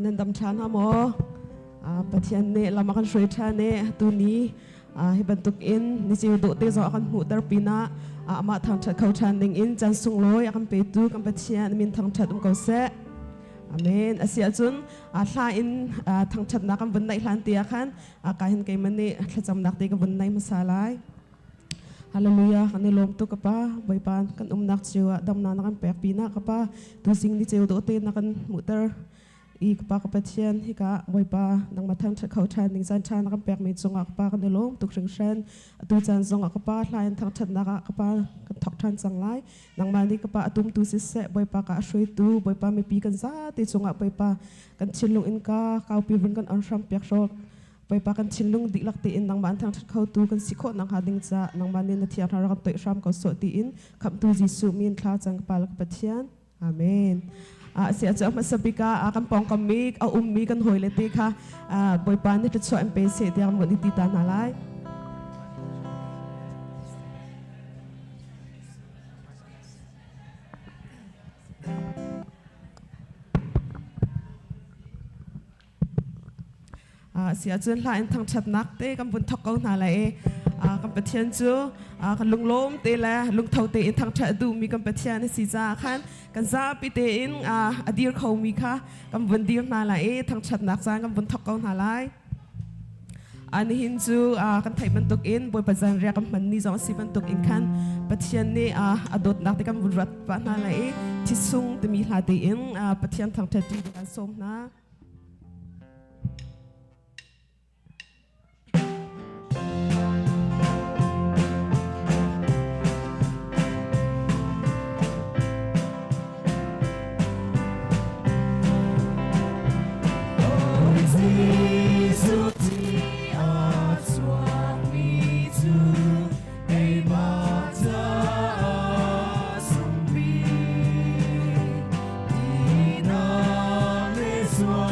Nan dam ṭhan ha maw? Pathian nih lam a kan hruai ṭhan i tuni hi bantuk in ni ceu dawh te zong a kan hmuhter pinah amah thangṭhat kho ṭhan ding in caan sunglawi a kan petu kan Pathian min thangṭhat um ko seh. Amen. A si ahcun hla in thangṭhatnak kan vun naih hlan te ah khan ka hin keimah nih thlacamnak te ka vun nei hmasa lai. Hallelujah kan i lawm tuk ka pa Bawipa kan umnak cio ah damnak na kan pek pinah ka pa tuzing ni ceu dawh te na kan hmuhter i ka pa ka Pathian hika Bawipa nangmah thangṭhat kho ṭhan ding caan ṭha na kan pekmi cungah ka pa kan i lawm tuk hringhran atu caan zongah ka pa hla in thangṭhatnak ah ka pa kan thawk ṭhan cang lai nangmah nih ka pa a tumtu siseh Bawipa ka a hruaitu Bawipa mipi kan zate cungah Bawipa kan thinlung in ka kaupi vun kan on hram piak hrawk Bawipa kan thinlung dihlak tein nangmah an thangṭhat khotu kan si khawh nakhnga ding caah nangmah nih na thiang thlarau kan toih hram ko sawh tiin khamhtu Jesuh min thla cang ka pa le ka Pathian. Amen. Si ah hmasa bik ah kan pawngkam mi a ummi kan hawile te kha Bawipa nih thluachuah in pe seh tiah kan vun i ti ta hna lai. Si ahcun hla in thangṭhatnak te kan vun thawk ko hna lai i kan Pathian cu kan lunglawm te le lungtho tein thangṭhat a duhmi kan Pathian a si caah khan kan zapi tein a dir khomi kha kan vun dir hna lai i thangṭhatnak caan kan vun thawk ko hna lai. Nihin cu kan theih bantukin Bawipa zanriah kan hman ni zong a si bantukin khan Pathian nih a dawtnak te kan vun ruat pah hna lai i thisung timi hla tein Pathian thangṭhat ṭi kan sawm hna. Jesuh ti a chuakmi cu keimah caah sungpi tinak le sual.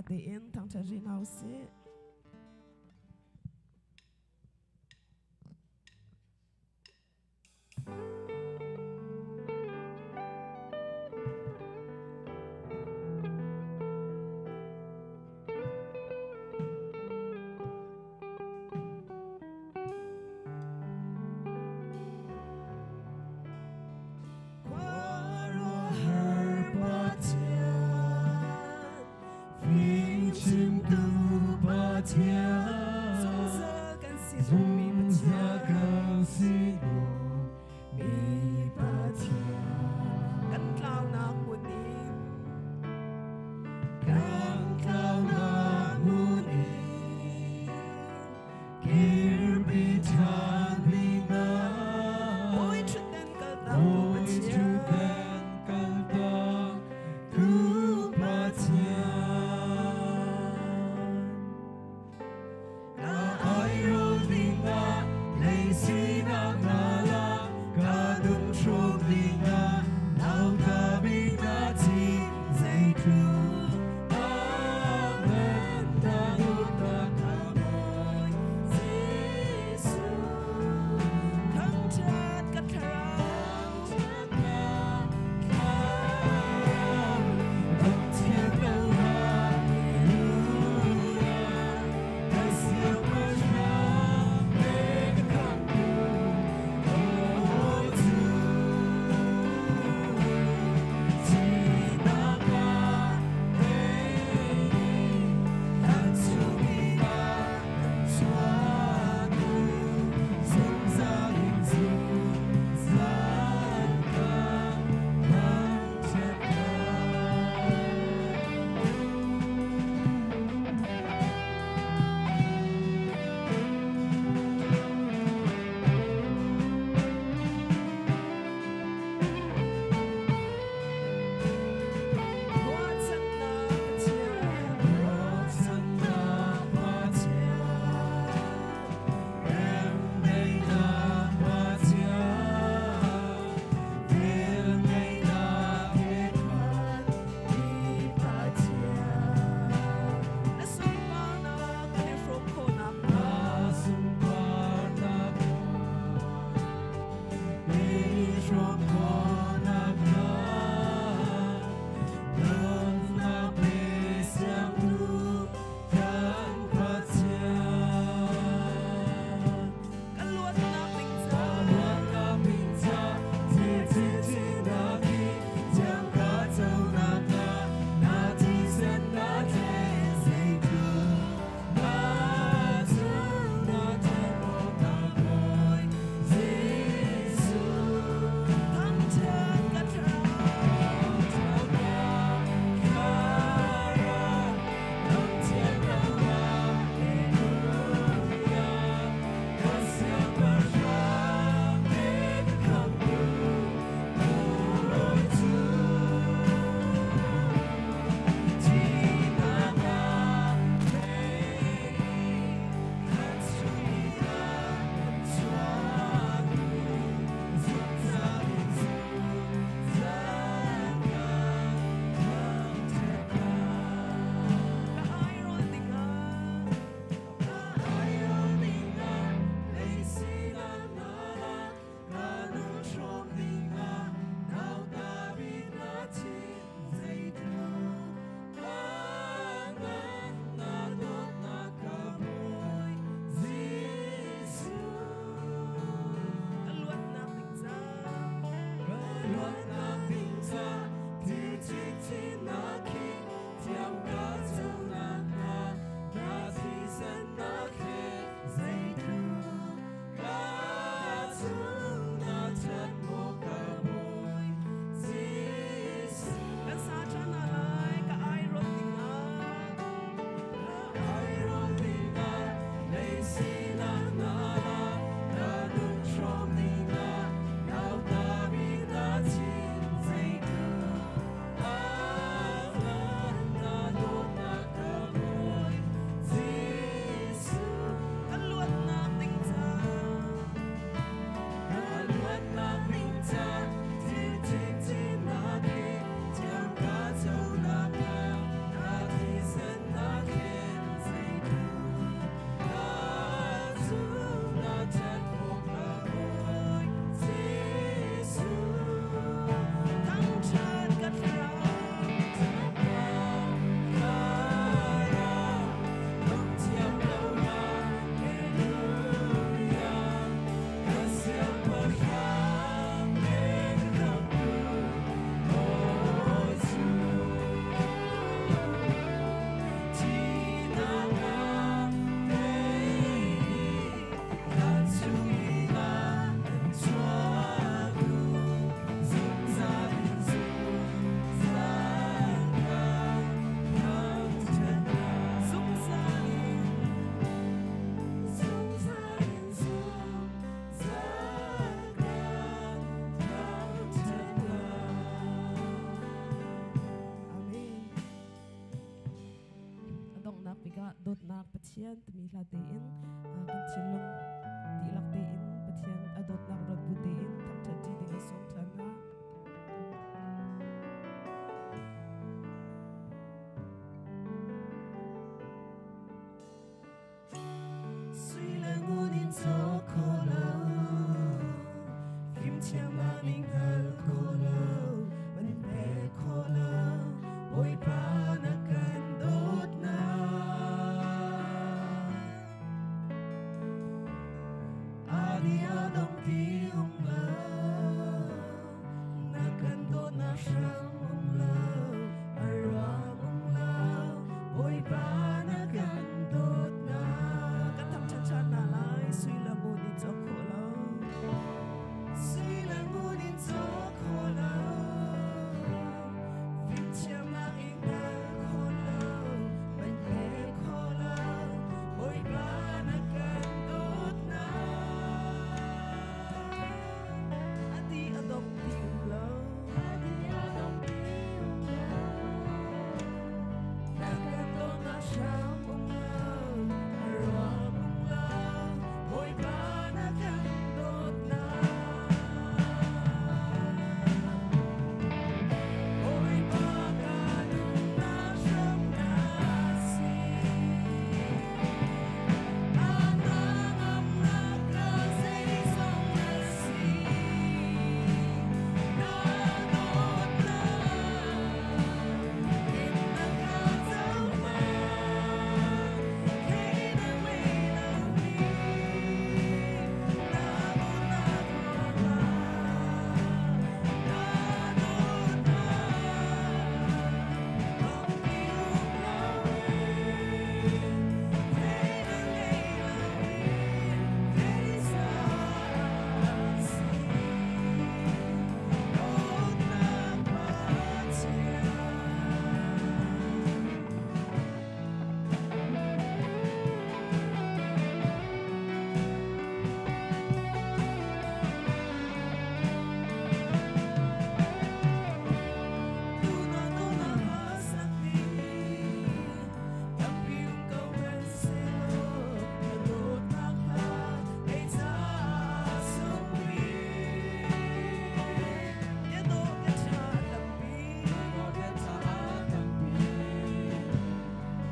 tein thangṭhat rih hna usih. Khuaruahhar Pathian, fimchimtu. Pathian timi hla tein kan thinlung dihlak tein Pathian a dawtnak ruat bu tein thangṭhat ṭi ding a sawm ṭhan hna. Sui le ngun in caw kho lo, fimthiamnak nih hngal kho lo, man pe kho lo, Bawipa na kan dawtnak. Adi a dong ti um lo, na kan dawtnak hram um lo, a ruang um lo, Bawipa na kan dawtnak. Kan thangṭhat ṭhan hna lai, sui le ngun in cawk khawh lo. Sui le ngun in cawk khawh lo, fimthiamnak in hngal khawh lo, man pe khawh lo, Bawipa na kan dawtnak. A ti a dong ti um lo. Na kan dawtnak hram um lo, a ruang um lo, Bawipa na kan dawtnak. Bawipa ka nunnak hram na si. Ka hnangamnak ka zeizong na si. Na dawtnak in na ka cohlan. Kei na ngei lomi na dawtnak ruangah. Na dawtnak dong ti um loin. Kei na ngei loin kei caah si. Dawtnak Pathian. Tuna tuna hasakti, tampi um ko hmanhsehlaw, na dawtnak hla kei caah sungpi. Bia dawh ka ṭha tampi.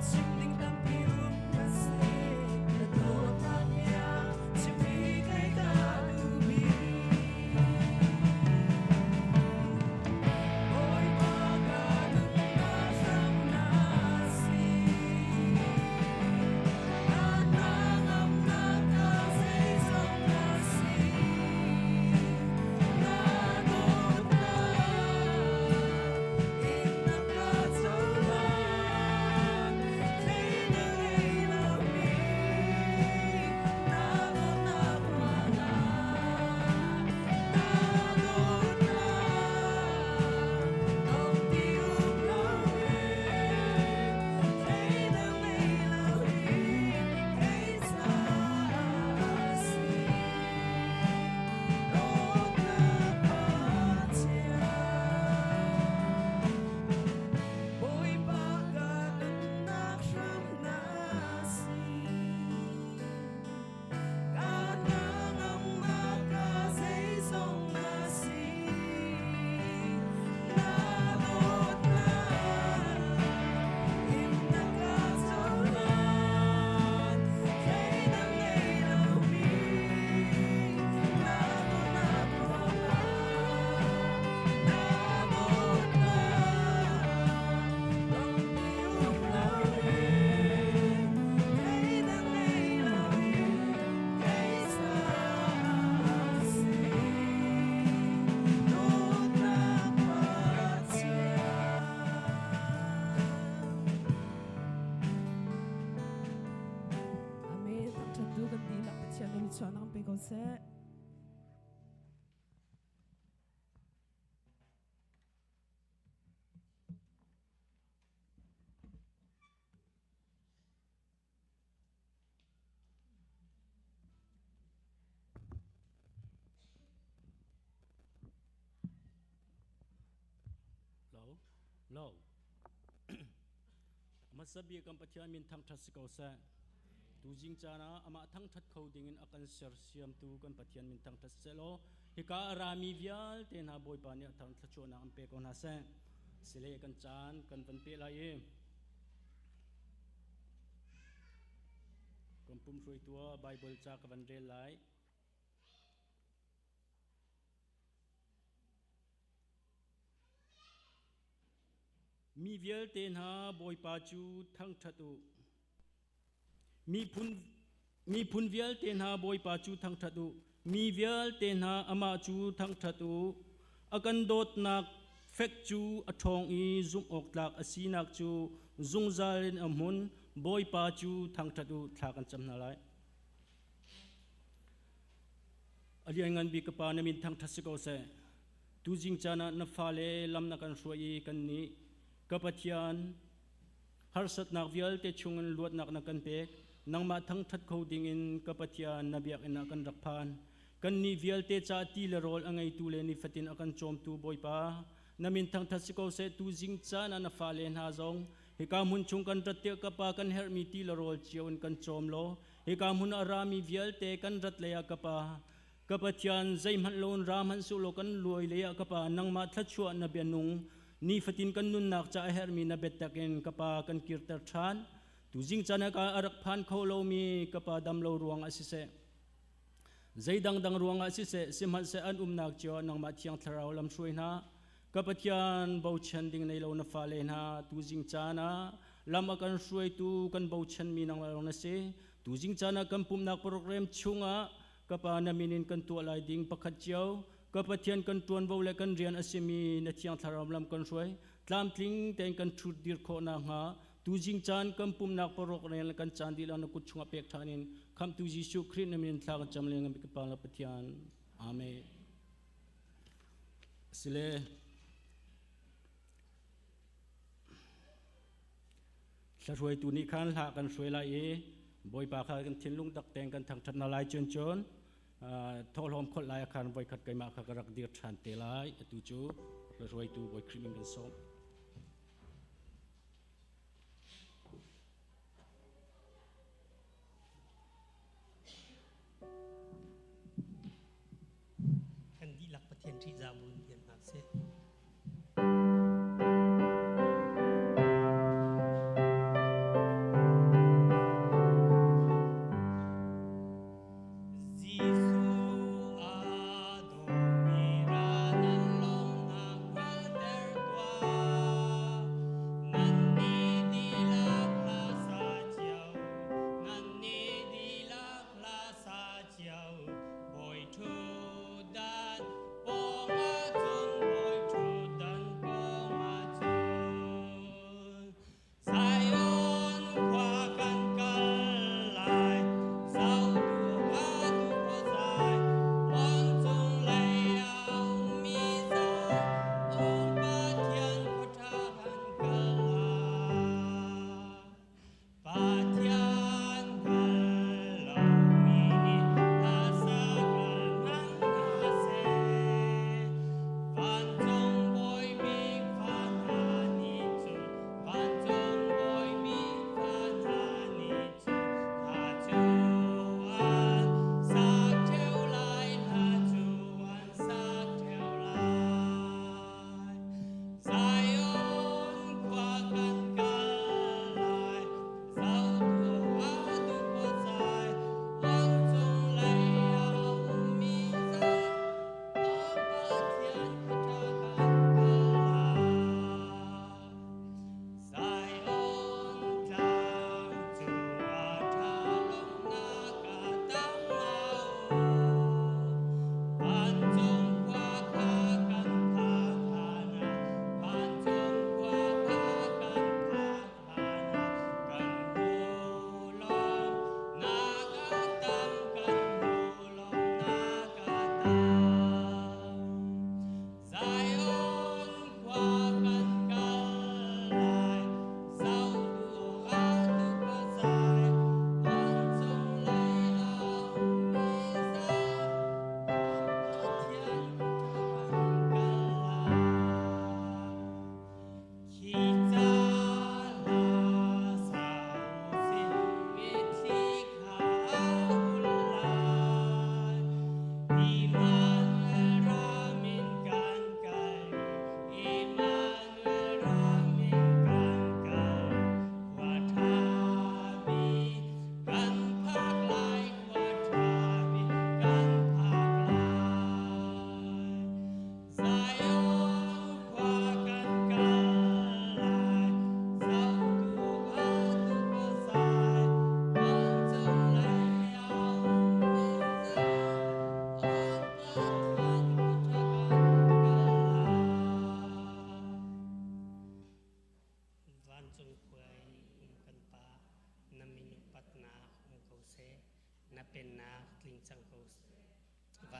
Chim ding tampi um hmanhseh, na dawtnak bia chim hi kei ka duh bik. Bawipa ka nunnak hram na si. Ka hnangamnak ka zeizong na si. Na dawtnak in na ka cohlan. Kei na ngei lomi na dawtnak ruangah. Na dawtnak dong ti um loin. Kei na ngei loin kei caah si. Dawtnak Pathian. Bawipa ka nunnak hram na si. Ka hnangamnak ka zeizong na si. Na dawtnak in na ka cohlan. Kei na ngei lomi na dawtnak ruangah. Na dawtnak dong ti um loin. Kei na ngei loin kei caah si. Dawtnak Pathian. Amen. Thangṭhattu kan dihlak Pathian nih thluachuahnak kan pe ko seh. Lo, lo. Hmasa bik kan Pathian min thangṭhat si ko seh. Tuzing caan ah amah thangṭhat kho dingin a kan sersiamtu kan Pathian min thangṭhat sehlaw hika a rami vialte hna Bawipa nih a thar thluachuahnak an pe ko hna seh. Sile kan caan kan van pe lai i kan pum hruaitu ah Bible ca ka van rel lai. Mi vialte hna Bawipa cu thangṭhat u. Miphun vialte hna Bawipa cu thangṭhat u. Mi vialte hna amah cu thangṭhat u. A kan dawtnak fek cu a ṭhawng i zumh awk tlak a sinak cu zungzal in a hmun. Bawipa cu thangṭhat u. Thla kan cam hna lai. A lianngan bik ka Pa, na min thangṭhat si ko seh. Tuzing caan ah na fale lam na kan hruai i kannih ka Pathian harsatnak vialte chungin luatnak na kan pek. Nangmah thangṭhat kho dingin ka Pathian na biakinn ah kan rak phan. Kannih vialte ca ti le rawl a ngeitu le nifatin a kan cawmtu Bawipa, na min thangṭhat si ko seh. Tuzing caan ah na fale hna zong hika hmun chung kan rat tiah ka Pa kan herhmi ti le rawl cio in kan cawm law hika hmun a rami vialte kan rat lei ah ka Pa, ka Pathian zeihmanh loin ra hmanh suh law kan luai lei ah ka Pa nangmah thluachuah na bia nung nifatin kan nunnak ca a herhmi na biatak in ka Pa kan kirter ṭhan. Tuzing caan ah ka a rak phan kho lomi ka Pa dam lo ruang ah siseh, zei dangdang ruangah siseh, sihmanhseh an umnak cio ah nangmah Thiang Thlarau lam hruai hna. Ka Pathian bochan ding nei lo na fale hna tuzing caan ah lam a kan hruaitu kan bochanmi nangmah lawng na si. Tuzing caan ah kan pumhnak program chungah ka Pa na min in kan tuah lai ding pakhat cio ka Pathian kan ṭuanvo le kan rian a simi na Thiang Thlarau lam kan hruai tlamtling tein kan ṭhut dir khawh nakhnga tuzing caan kan pumhnak program le kan caan dihlak na kut chungah pek ṭhan in Khamhtu Jesuh Khrih na min thla kan cam leng ka Pa le Pathian. Amen. Sile Hla-hruaitu nih khan hla kan hruai lai i Bawipa kha kan thinlung tak tein kan thangṭhat hna lai cun cun thawhlawm kholh lai ah khan voikhat keimah kha ka rak dir ṭhan te lai. Atu cu hla-hruaitu Bawi Khrih min kan sawm. Kan dihlak Pathian ṭihzah bu in lian hna seh. Jesuh a dawmi ra nan lawmnak hngalhter tuah.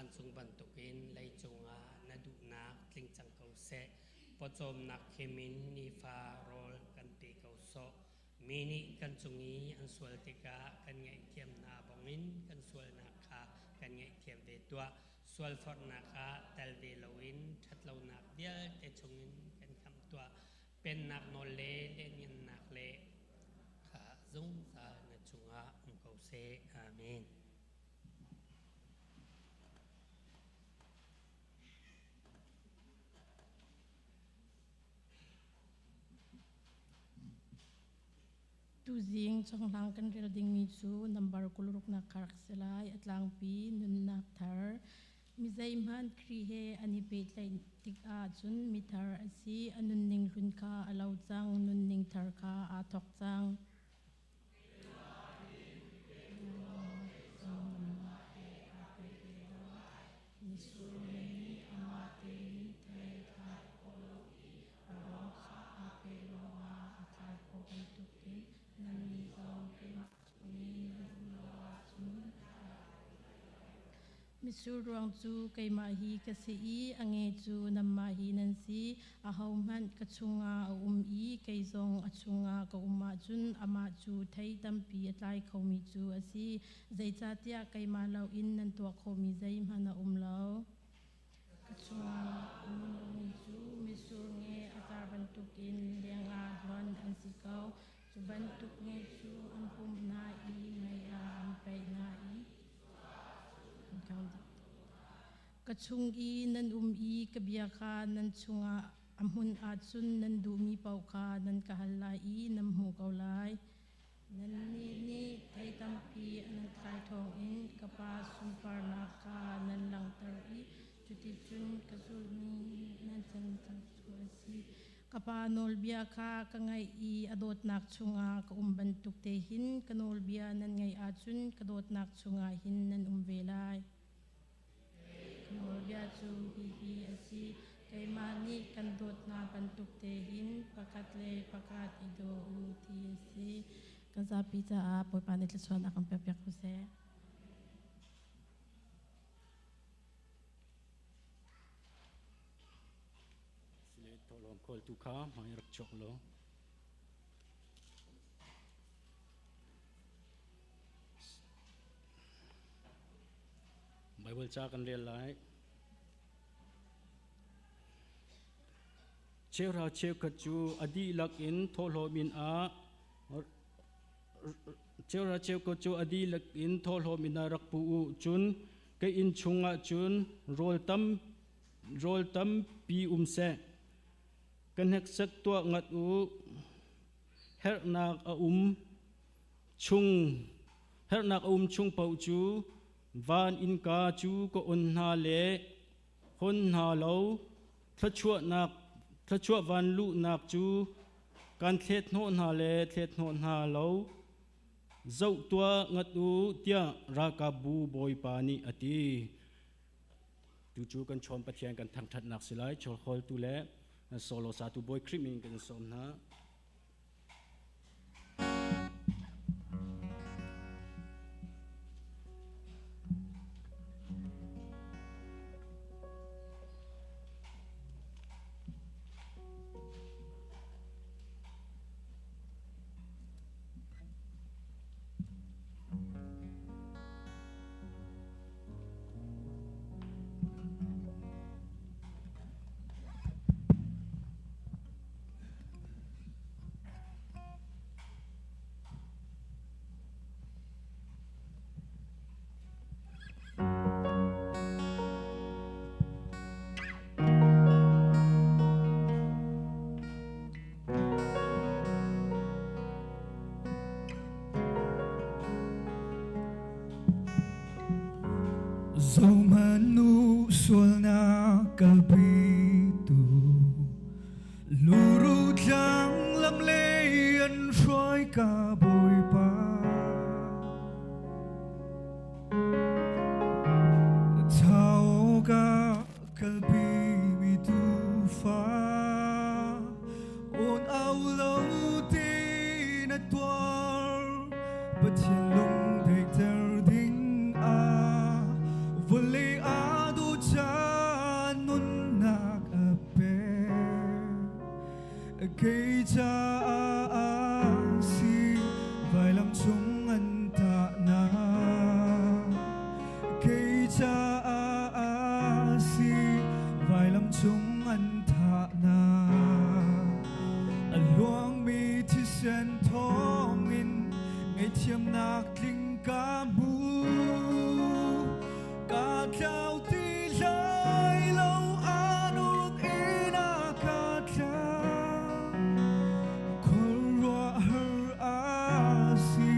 Vancung bantukin leicung ah na duhnak tling cang ko seh. Pawcawmnak khim in nifa rawl kan pe ko sawh. Mi nih kan cung i an sual tikah kan ngaihthiam hna bangin kan sualnak kha kan ngaihthiam ve tuah. Sualforhnak ah tel ve loin ṭhatlonak vialte chungin kan khamh tuah. Pennak nawl le lianngannak le kha zungzal na cungah um ko seh. Amen. Tuzing chonghlang kan rel dingmi cu nambar 26nak kha rak si lai. A tlangpi nunnak thar. Mi zeihmanh Khrih he an i pehtlaih tikah cun mithar a si. A nunning hlun kha a lo cang, nunning thar kha aa thawk cang. Mitsur ruang cu keimah hi ka si i a nge cu nanmah hi nan si. Ahohmanh ka chungah a um i kei zong a chungah ka um ahcun amah cu thei tampi a tlai khomi cu a si. Zeicahtiah keimah loin nan tuah khawhmi zeihmanh a um lo. Ka chungah a um lomi cu mitsur nge a car bantukin lengah hlonh an si ko. Cu bantuk nge cu an pumh hna i mei ah an paih hna i an khang dih. Ka chung i nan um i ka bia kha nan chungah a hmun ahcun nan duhmi paoh kha nan ka hal lai i nan hmuh ko lai. Nannih nih thei tampi nan tlai thawngin ka Pa sunparnak kha nan langhter i cuticun ka zulhmi nan can cang cu a si. Ka Pa nawlbia kha ka ngaih i a dawtnak chungah ka um bantuk te hin ka nawlbia nan ngaih ahcun ka dawtnak chungah hin nan um ve lai. Ka nawlbia cu hihi a si: keimah nih kan dawt hna bantuk te hin pakhat le pakhat i daw u ti a si. Kan zapi caah Bawipa nih thluachuahnak kan pekpiak ko seh. Sile tawlawm kawltu kha hmai rak chuak law. Bible ca kan rel lai. Cheuhra cheukhat cu a dihlak in thawhlawm in ah cheuhra cheukhat cu a dihlak in thawhlawm in ah rak pu u. Cun ka inn chungah cun rawl tam rawl tampi um seh. Ka hneksak tuah ngat u. Herhnak a um chung herhnak a um chung paoh cu van innka cu ka on hna le hon hna lo thluachuahnak thluachuah van luhnak cu kan thlet hnawh hna le thlet hnawh hna lo zoh tuah ngat u tiah ralkapbu bawipa nih a ti. Tu cu kan chawm Pathian kan thangṭhatnak si lai chawlhawltu le solo satu Bawi Khrih min kan sawm hna. Zohmanh sualnak kalpitu luru tlang lam lei an hruai ka Bawipa. Thau ka kalpi mi tuufa on au lo ti na tuar Pathian lung theihter ding ah vawlei ah. Vailam cung an thahnak a luangmi thisen thawngin ngaihthiamnak tling ka hmu. Ka tlau ti lai lo anun in a ka tla. Khuaruahhar a si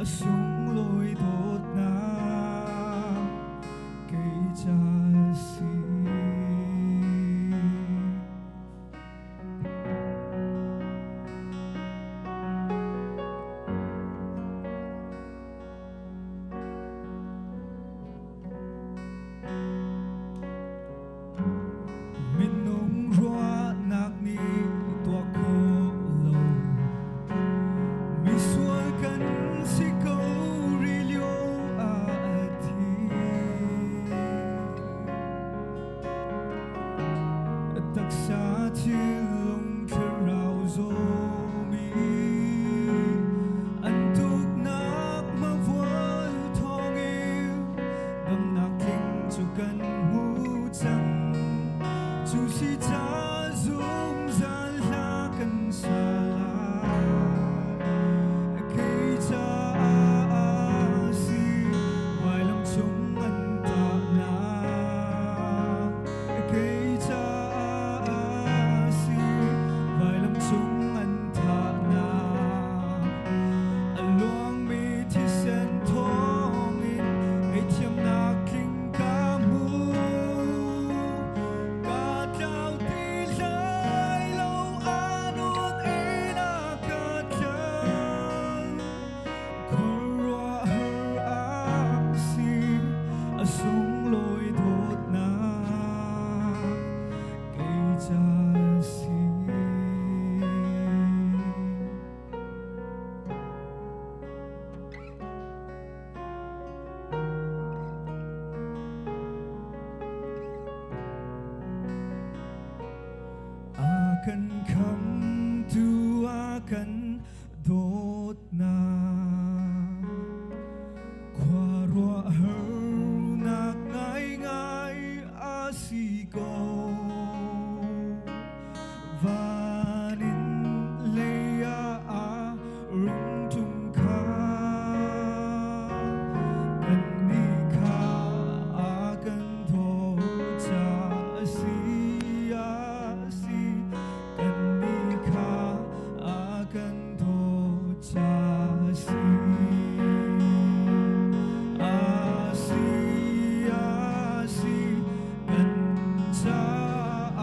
a sunglawi dawtnak kei ca si. Minung ruahnak nih tuah khawh lo misual kan si ko rih lio ah a thi. Taksa thinlung thlarau zawmi an tuknak mavual thawngin damnak tling cu kan hmu cang. Cu si ca zungzal hla kan sa lai. Kei caah si vailam cung an tahnak. Kei caah si vailam cung an thahnak. A luangmi thisen thawngin ngaihthiamnak tling ka hmu. Ka tlau ti lai lo anun in a ka tlan. Khuaruahhar a si a sunglawi dawtnak kei ca si. A kan khamtu a kan dawtnak khuaruahharnak ngaingai a si ko. Van in lei ah a rung ṭum kha kannih kha a kan dawt caah a si a si kannih kha a kan dawt caah a si a si a si kan caah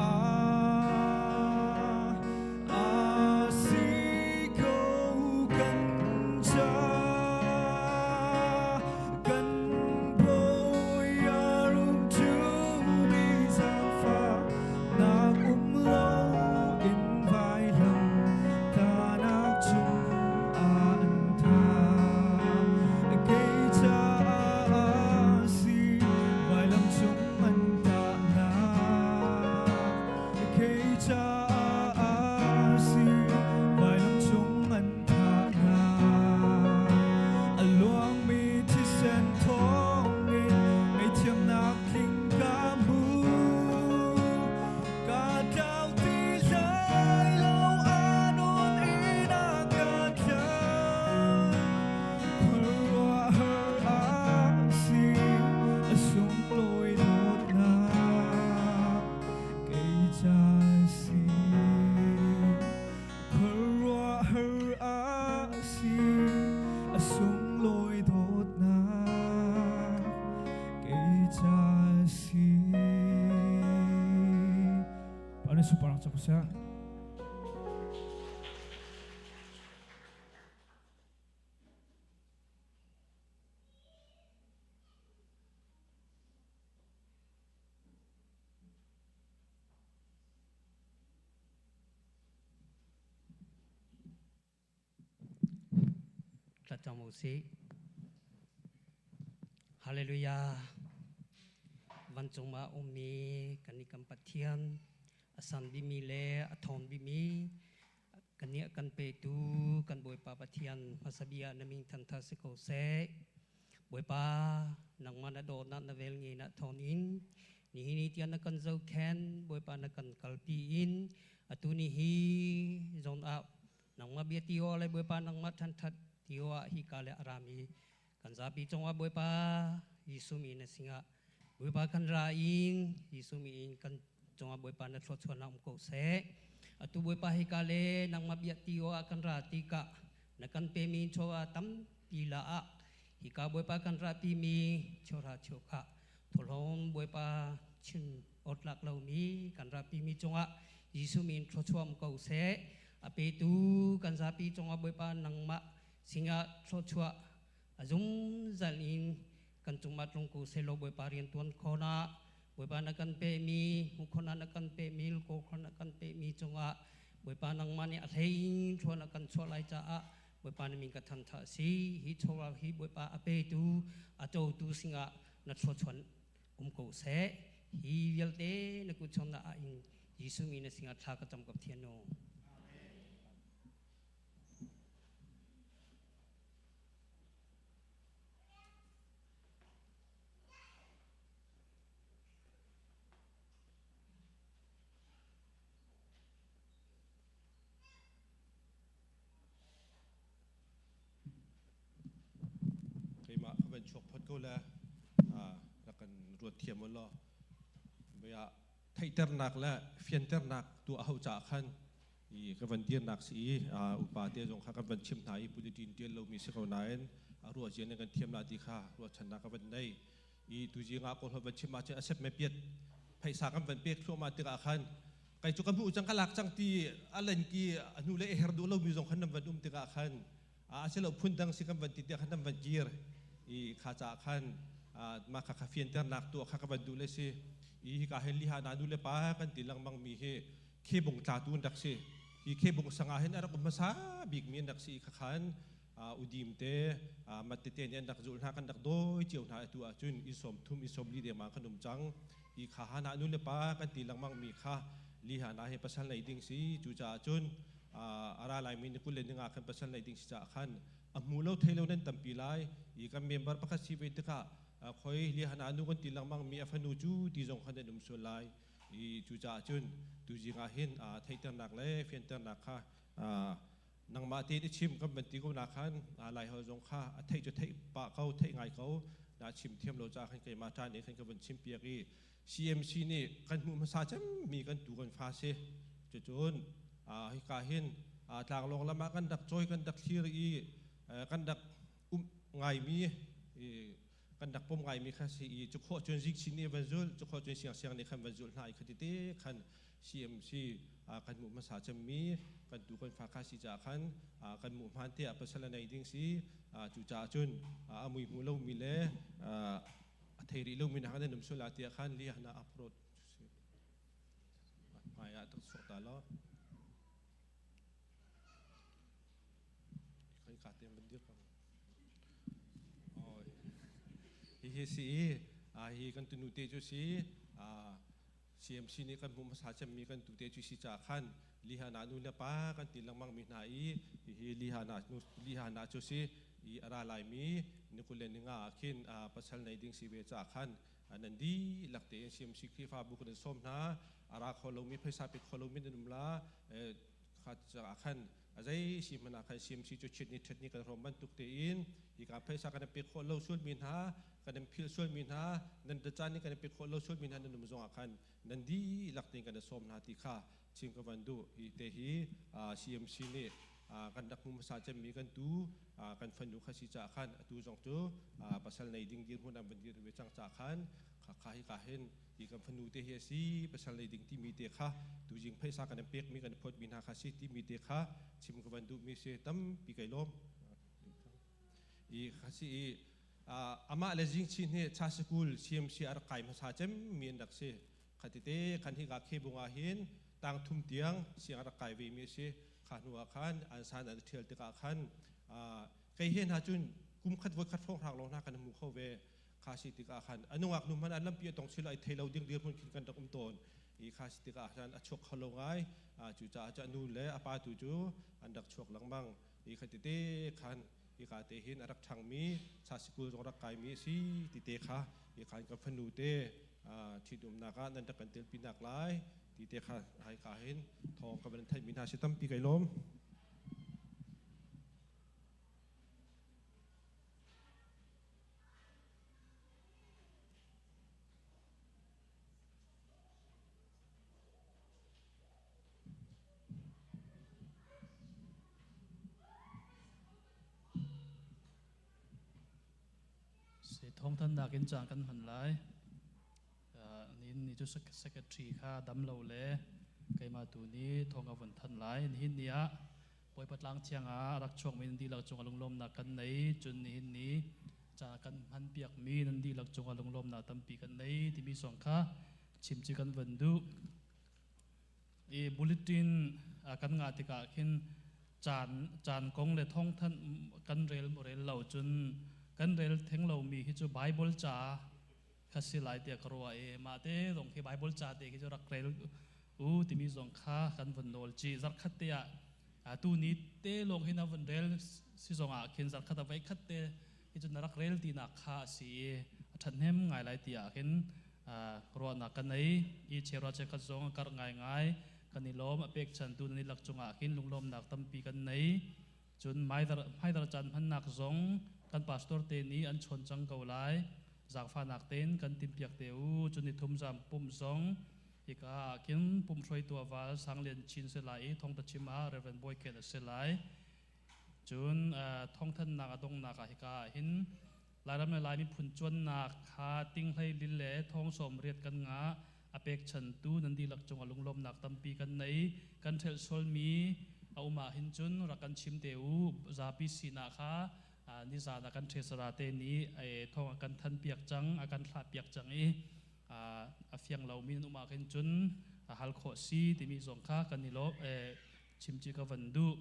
a si ko kan caah kan Bawi a rung ṭumi zaangfahnak um loin vailam tahnak cung ah an thah. Kei caah a si vailam cung an tahnak. Kei caah a si vailam cung an thahnak. A luangmi thisen thawngin ngaihthiamnak tling ka hmu. Ka tlau ti lai lo anun in a ka tlan. Khuaruahhar a si a sunglawi dawtnak kei ca si. Khuaruahhar a si a sunglawi dawtnak kei ca si. Pane suparang cak usah. Thlacam u sih. Hallelujah. Vancung ah ummi kan i kan Pathian a san bimi le a thawng bimi kan nih kan petu kan Bawipa Pathian hmasa bia na min thangthat si ko seh. Bawipa nangmah na dawtnak na vel nge na thawng in Nihin ni tiang na kan zohkhenh, Bawipa na kan kalpi in atu ni hi zon ah nangmah bia ti awk le Bawipa nangmah ṭhanṭhat ti awk ah hika le a rami kan zapi cungah Bawipa Jesuh mi na singah Bawipa kan ra in Jesuh mi in kan cungah Bawipa na thluachuahnak um ko seh. Atu Bawipa hika le nangmah bia ti awk ah kan ra tikah na kan pemi chaw tampi la ah hika Bawipa kan ra timi chawhra chawkha thawhlawm Bawipa chin awtlak lomi kan rapimi cungah Jesuh min thluachuam ko seh. A petu kan zapi cungah Bawipa nangmah singah thluachuah a zungzal in kan cungah tlung ko seh law Bawipa rian tuan khona Bawipa na kan pemi hmu khona na kan pemi ko khona na kan pemi cungah Bawipa nangmah nih a hlei in thlua na kan chuah lai caah Bawipa na min ka thangtha si hi chawral hi Bawipa a petu a cotu singah na thluachuan um ko seh. Hi vialte na kut chungah ah in Jesuh mi na singah thla ka cam ka Pathian nu. Keimah ka van chuak phot ko le rak kan ruat thiam u law bia theihternak le fianternak tuah hau caah khan i ka van dirnak si i upa te zong kha kan van chim hna i bulletin tial lomi si ko nain a ruah zian in kan thiam la ti kha ruahchannak ka van nei i tuzing ah kawl van chim ahcun a sep me piat phaisa kan van pek thluahmah tikah khan kai cu ka hmuh cang ka lak cang ti a len ki a hnu le her duh lomi zong khan nan van um tikah khan a si lo phun dang si kan van ti tiah khan nan van kir i kha caah khan mah kha kha fianternak tuah kha ka van duh le si i hika hin liha na nu le pa kan ti lengmang mi hi khebung tla tu an rak si hi khebung sangah hin a rak um hmasa bik mi an rak si i kha khan udim te mat tete nih an rak zulh hna kan rak dawi cio hna atu ahcun i sawm thum i sawm li dengmang kan um cang i kha hana nu le pa kan ti lengmang mi kha li hana he pasal nei ding si cu caah cun ara lai mi ni kul le ninga khan pasal nei ding si caah khan a hmu lo thei lo nan tampi lai i kan member pakhat si ve tikah khoi li hana nu kan ti lengmang mi a fanu cu ti zong khan an um sual lai i cu caah cun tuzing ah hin theihternak le fianternak kha nangmah tein i chim kan van ti ko na khan Laiholh zong kha a theih cu theih pah ko theih ngai ko na chim thiam lo caah khan keimah ṭan nih khan ka van chim piak i CMC nih kan hmuh hmasa cemmi kan tu kan fa si cucun hika hin tlanglawng lam ah kan rak cawi kan rak thlir i kan rak um ngaimi kan rak pom ngaimi kha si i cu khawh cun zik sin nih van zul cu khawh cun siang siang nih khan van zul hna i khati te khan CMC kan hmuh hmasa cemmi kan tu kan fa kha si caah khan kan hmuh hmaan te ah pasal a nei ding si cu caah cun a mui hmu lomi le a thei rih lomi na kan um sul ah tiah khan liahna approach hmai ah tak suak ta law Khoi ka te ban dir ko. Oi. Hi hi si a hi kan tunu te cu si CMC nih kan hmuh hmasa cemmi kan tu te cu si ca khan lihana nu le pa kan ti lengmang mi hna i hihi lihana nu lihana cu si i ara lai mi nikul le ninga ah khin pasal nei ding si ve ca khan nan dihlak tein CMC Khrihfabu kan in sawm hna ara kho lomi phaisa pe kho lomi nan um la kha caah khan a zei si hmanh ah khan CMC cu chit ni ṭhet ni kan hrawm bantuk tein hika phaisa kan pe khawh lo sualmi hna kan in philh sualmi hna nan caan ni kan pe khawh lo sualmi hna nan um zongah khan nan dihlak tein kan sawm hna ti kha chim ka van duh. Hi te hi CMC nih kan rak hmu hmasa cemmi kan tu kan fanu kha si caah khan atu zong cu pasal nei ding dirhmun an van dir ve cang caah khan kha hi ka hin hi kan fanu te hi a si pasal nei ding timi te kha tuzing phaisa kan pek mi kan phot mi hna kha si timi te kha chim ka van duh mi si tampi kai lawm i kha si i amah le zing chin hi cha sikul CMC a rak kai hmasa cem mi an rak si khatite khan hi ka khebung ah hin tang thum tiang siang rak kai ve mi a si kha hnu ah khan an san an thial tikah khan kei he hna cun kum khat voi khat hrawng hrang lo hna kan hmu kho ve kha si tikah khan anungak nu hmanh an lampi a tong silo ai thei lo ding dirhmun khin kan rak um tawn i kha si tikah khan a chuak kho lo ngai cu caah cu a nu le a pa tu cu an rak chuak lengmang i kha tete khan hi ka te hin a rak ṭhangmi cha sikul zong rak kaimi a si ti te kha hi khan ka fanu te. Ṭhitumnak ah nan rak kan telpinak lai ti te kha hai ka hin thawng ka van theihmi hna si tampi kai lawm. Si thawngthannak in caan kan hman lai. Nihin ni cu secretary kha dam lo le keimah tu nih thawng a vun thanh lai. Nihin ni ah Bawipa tlang thiang ah rak chuakmi nan dihlak cungah lunglawmnak kan nei. Cun nihin ni caan kan hman piakmi nan dihlak cungah lunglawmnak tampi kan nei timi zong kha chim ci kan van duh. I bulletin kan ngah tikah khin caan caan kong le thawngthanh kan rel rel lo cun kan rel theng lomi hi cu Bible ca kha si lai tiah ka ruah i mah te zong khi Bible ca te khi cu rak rel u timi zong kha kan vun nawl ci zarkhat te ah tu ni te lawng hi na vun rel si zong ah khin zarkhat a voi khat te hi cu na rak rel tinak kha a si i a ṭhahnem ngai lai ti ah khin ruahnak ka nei i chera chekhat zong a karh ngaingai kan i lawm a pekchantu nan i lak cungah khin lunglawmnak tampi kan nei cun hmaidar caan hmannak zong kan pastor te nih an chawn cang ko lai zaangfahnak tein kan timpiak te u cun ni thum zam pum zong hika ah khin pum hruaitu val Sanglian Chin si lai i thongta chim ah Reverend Boy Ken a si lai cun thongthannak a donghnak ah hika ah hin Lairam le Lai miphun cuannak kha tinghlei lil le thong sawm riat kan ngah. A pekchantu nan dihlak cungah lunglawmnak tampi kan nei. Kan ṭhelh sualmi a um ah hin cun rak kan chim te u. Zapi sinah kha nizan ah kan ṭhesara te nih thawng a kan thanpiak cang, a kan thlahpiak cang i a fiang lomi nan um ah khin cun hal khawh si timi zong kha kan i lawm chimci ka van duh.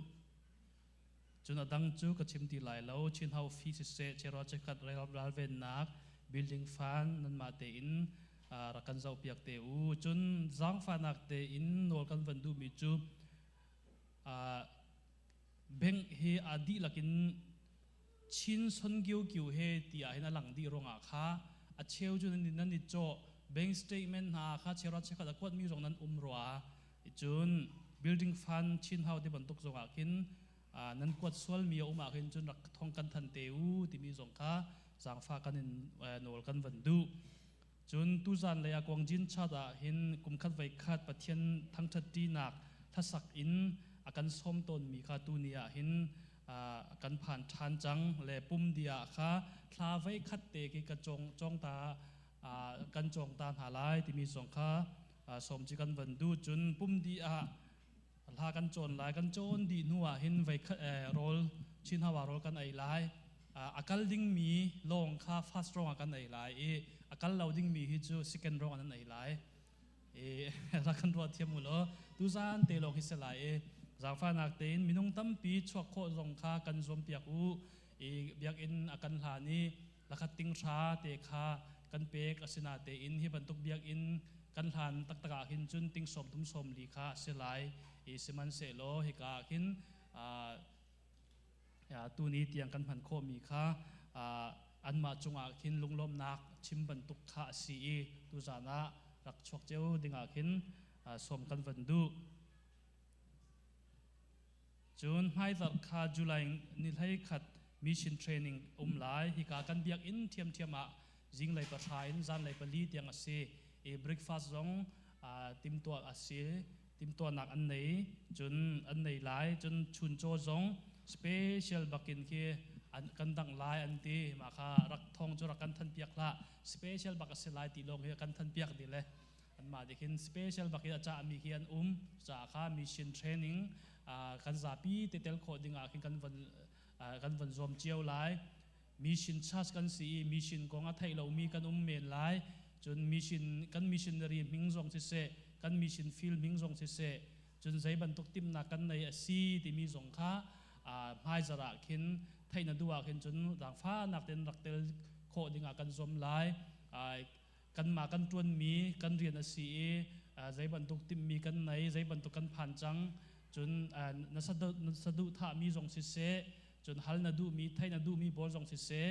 Cun a dang cu ka chim ti lai lo. Chinhau fi siseh, Cheraw chekhat ralvennak building fund nanmah tein rak kan zohpiak te u. Cun zaangfahnak tein nawl kan van duhmi cu bank hi a dihlak in Chin Son Gyo Kyu he ti ah hin a lang dih ruangah kha a cheu cu nan i cawh bank statement hna kha cheraw chekhat a kuatmi zong nan um rua. Cun building fund Chin Hau ti bantuk zong ah khin nan kuat sualmi a um ah khin cun rak thong kan than te u timi zong kha zaangfa kan in nawl kan van duh. Cun tuzan lei ah Guangjin chat ah hin kumkhat voi khat Pathian thangṭhat ṭinak hlasak in a kan sawm tawnmi kha tuni ah hin kan phan ṭhan cang le pum dia kha thla voi khat te khi ka cawng cawng ta kan cawng ta hna lai timi zong kha sawm ci kan van duh. Cun pum dih ah hla kan cawn lai. Kan cawn dih hnu ah hin voi rawl chin hawa rawl kan ei lai. A kal dingmi lawng kha fast rong ah kan ei lai i a kal lo dingmi hi cu second rong ah nan ei lai i rak kan ruah thiam u law tuzan te lawng hi si lai i zaangfahnak tein minung tampi chuak khawh zong kha kan zuam piak u i biakinn a kan hlan i lakhat ting hra te kha kan pek. Asinatein hi bantuk biakinn kan hlan taktak ah hin cun ting sawm thum sawm li kha a si lai i sihmanhsehlaw hika ah khin tuni tiang kan hman khawhmi kha anmah cungah khin lunglawmhnak chim bantuk kha a si i tuzan ah rak chuak cio dingah khin sawm kan van duh. Cun hmaizarh kha July ni 11 mission training um lai. Hika kan biakinn ṭhiamṭhiam ah zinglei 3 in zanlei 4 tiang a si. I breakfast zong timtuah a si. Timtuahnak an nei. Cun an nei lai. Cun chuncaw zong special bakin khi an kan dangh lai an ti. Mah kha rak thong cu rak kan than piak hlah. Special bak a si lai ti lawng hi kan than piak dih le anmah nih khin special bak in a cahmi khi an um caah kha mission training kan zapi te tel khawh ding ah khin kan van zuam cio lai. Mission church kan si i mission kong a theih lomi kan um men lai. Cun mission kan missionary hming zong siseh, kan mission field hming zong siseh, cun zei bantuk timnak kan nei a si timi zong kha hmaizarh ah khin theih na duh ah khin cun zaangfahnak tein rak tel khawh ding ah kan zuam lai. Kanmah kan ṭuanmi kan rian a si i zei bantuk timhmi kan nei, zei bantuk kan phan cang, cun na saduhthahmi zong siseh, cun hal na duhmi, theih na duhmi pawl zong siseh,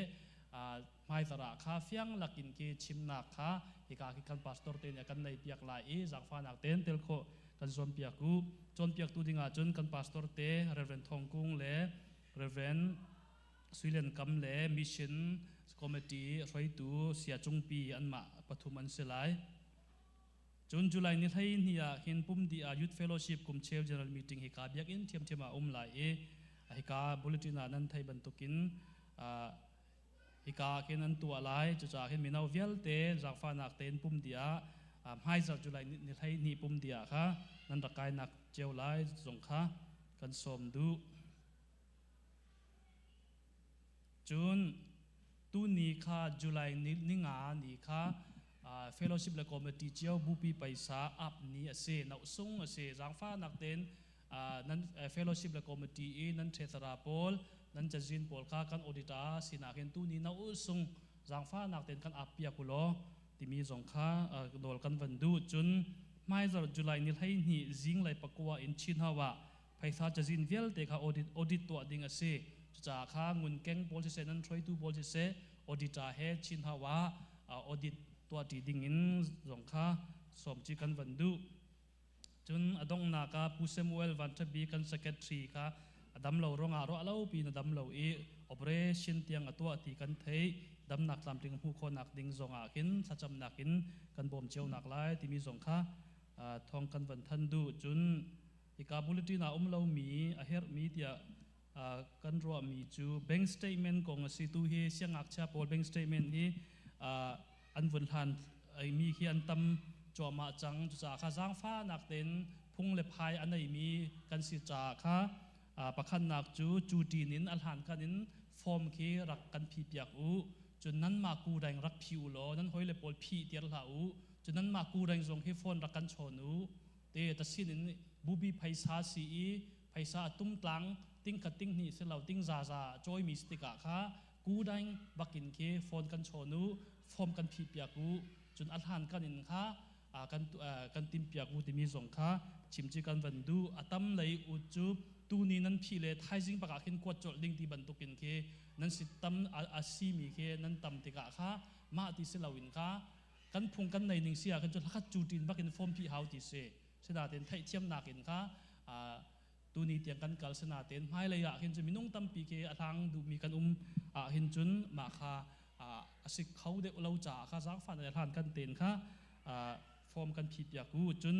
hmaizarh ah kha fiang lakin khi chimnak kha Hika khi kan pastor te nih a kan nei piak lai i zaangfahnak tein tel khawh kan zuam piak u. Cawnpiaktu ding ahcun kan pastor te Reverend Thong Kung le Reverend Suilian Kam le Mission Committee hruaitu Sia Cungpi anmah pathum an si lai. Cun July ni 12 ah hin pumdi ah Youth Fellowship kumcheu General Meeting hika biakinn ṭhiamṭhiam ah um lai i hika bulletin ah nan theih bantukin hika ah khin an tuah lai. Cucaah hin mino vialte zaangfahnak tein pumdi ah hmaizarh July ni 12 pumdi ah kha nan rak kainak cio lai zong kha kan sawm duh. Cun tuni kha July ni ninga ni kha fellowship le committee cio bupi paisa ap ni a si, nohsung a si. Zaangfahnak tein nan fellowship le committee i nan ṭhetara pawl, nan cazin pawl kha kan auditor sinak in tuni no sung zaangfahnak tein kan ap piak u law timi zong kha nawl kan van duh. Cun hmaizarh July ni 12 zinglei 9 in Chin Hau ah phaisa cazin vialte kha audit tuah ding a si. Cucaah kha ngunkeng pawl siseh, nan hruaitu pawl siseh, auditor he Chin Hau ah audit tuahṭi ding in zong kha sawmci kan van duh. Cun a donghnak ah Pu Samuel Van Ṭha Bik kan secretary kha a dam lo ruangah ruah lo piin a dam lo i operation tiang a tuah ti kan theih. Damnak tlamtling hmuh khawhnak ding zongah khin thlacamnak in kan bawm cio nak lai timi zong kha thawng kan van than duh. Cun hika bulletin ah um lomi a herhmi tiah kan ruahmi cu bank statement kong a si. Tu hi siangngakchia pawl bank statement hi an vun hlan mi khi an tam cuahmah cang. Cucaah kha zaangfahnak tein phung le phai a neimi kan si caah kha pakhatnak cu cu ṭin in a hlankan in form khi rak kan phi piak u. Cun nanmah ku reng rak phi u law nan hawile pawl phih tiar hlah u. Cun nanmah ku reng zong hi phone rak kan chawn u te ta sin in bubi phaisa si i phaisa a tum tlang ting khat ting hnih si lo ting za za cawimi si tikah kha kudaing bakin khi phone kan chawn u, form kan phih piak u, cun a hlan kan in kha kan kan tim piak u timi zong kha chimci kan van duh. A tam lei u cu tuni nan phih le thaizing bakah khin kuat colh ding ti bantukin khi nan si tam a si mi khi nan tam tikah kha mah ti si loin kha kan phung kan nei ning si ah khin cu hlakhat cu tin bakin form phih hau ti si. Sinain theihthiamnak in kha tuni tiang kan kal. Sinain hmailei ah hin cun minung tampi khi a hlang duhmi kan um ah hin cun mah kha a si kho deuh lo caah kha zaangfah le hlan kan ten kha form kan phi piak u. Cun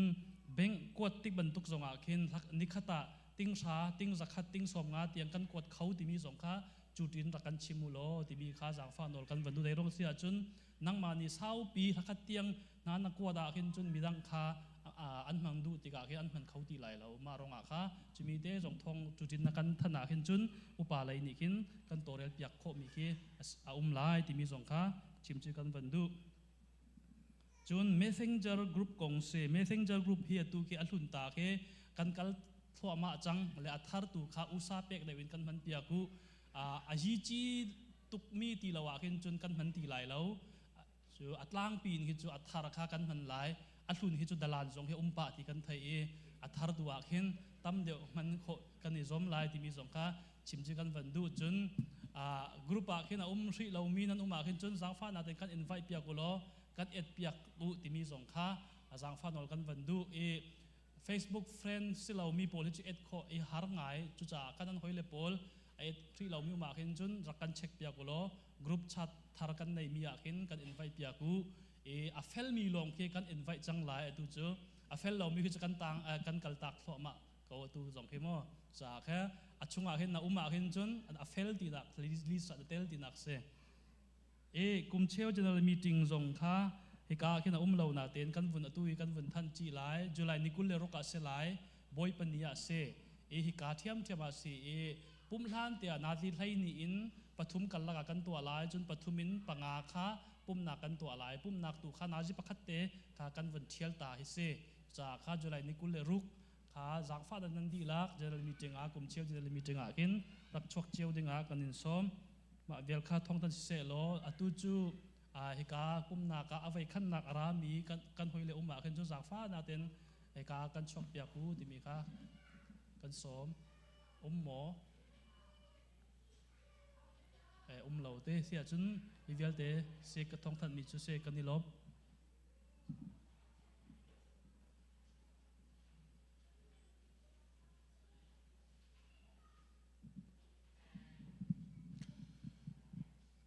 bank kuat tik bantuk zong ah khin nikhat ah ting hra, ting zakhat, ting 50 tiang kan kuat kho timi zong kha cutin rak kan chim u law timi kha zaangfah nawl kan van duh. Dei rong si ahcun nangmah nih saupi hlakhat tiang hna na kuat ah khin cun midang kha an hmang duh tikah khin an hman kho ti lai lo. Mah rongah kha cumi te zong thong cutin na kan than ah khin cun upa lei nih khin kan tawrel piak khawhmi khi a um lai timi zong kha chim cu kan van duh. Cun messenger group kong si. Messenger group hi atu khi a hlun ta khi kan kal thluahmah cang le a thar tu kha usa pek deuh in kan hman piak u. A yici tukmi ti lo ah khin cun kan hman ti lai lo. Cu a tlangpi in khi cu a thar kha kan hman lai, a hlun hi cu dalan zong hi um pah ti kan thei i a thar tu ah khin tam deuh hman khawh kan i zuam lai timi zong kha chim cu kan van duh. Cun group ah khin a um hrih lomi nan um ah khin cun zaangfahnak tein kan invite piak u law kan add piak u timi zong kha zaangfah nawl kan van duh i Facebook friend si lomi pawl hi cu add khawh i har ngai. Cucaah kan an hoi le pawl a add hrih lomi um ah khin cun rak kan check piak u law group chat thar kan neimi ah khin kan invite piak u i a felmi lawng khi kan invite cang lai. Atu cu a fel lomi khi cu kan tang kan kal tak thluahmah ko atu zong khi mu. Ca kha a chungah hin na um ah hin cun a fel tinak list ah na tel tinak si. E kumcheu general meeting zong kha hika khin a um lo na ten kan vun atu i kan vun than chi lai. July ni 26 ah si lai, Bawipa ni ah si i hika thiam thiam ah si i pumhlan tiah nazi hlei ni in 3 karlak ah kan tuah lai. Cun 3 in 5 kha pumnak kan tuah lai. Pumnak tu kha nazi pakhat te kha kan vun thial ta hi si. Ca kha July ni 26 kha zaangfah dan nan dihlak general meeting ah, kumcheu general meeting ah khin rak chuak cio ding ah kan in sawm. Mah vial kha thong tan siseh law atu cu hika pumnak ah avei khannak a rami kan hoi le um ah khin cu zaangfah natin hika kan chuak piak u timi kha kan sawm. Um maw? Um lo te si ahcun hi vialte se ka thong thanmi cu se kan i lawm.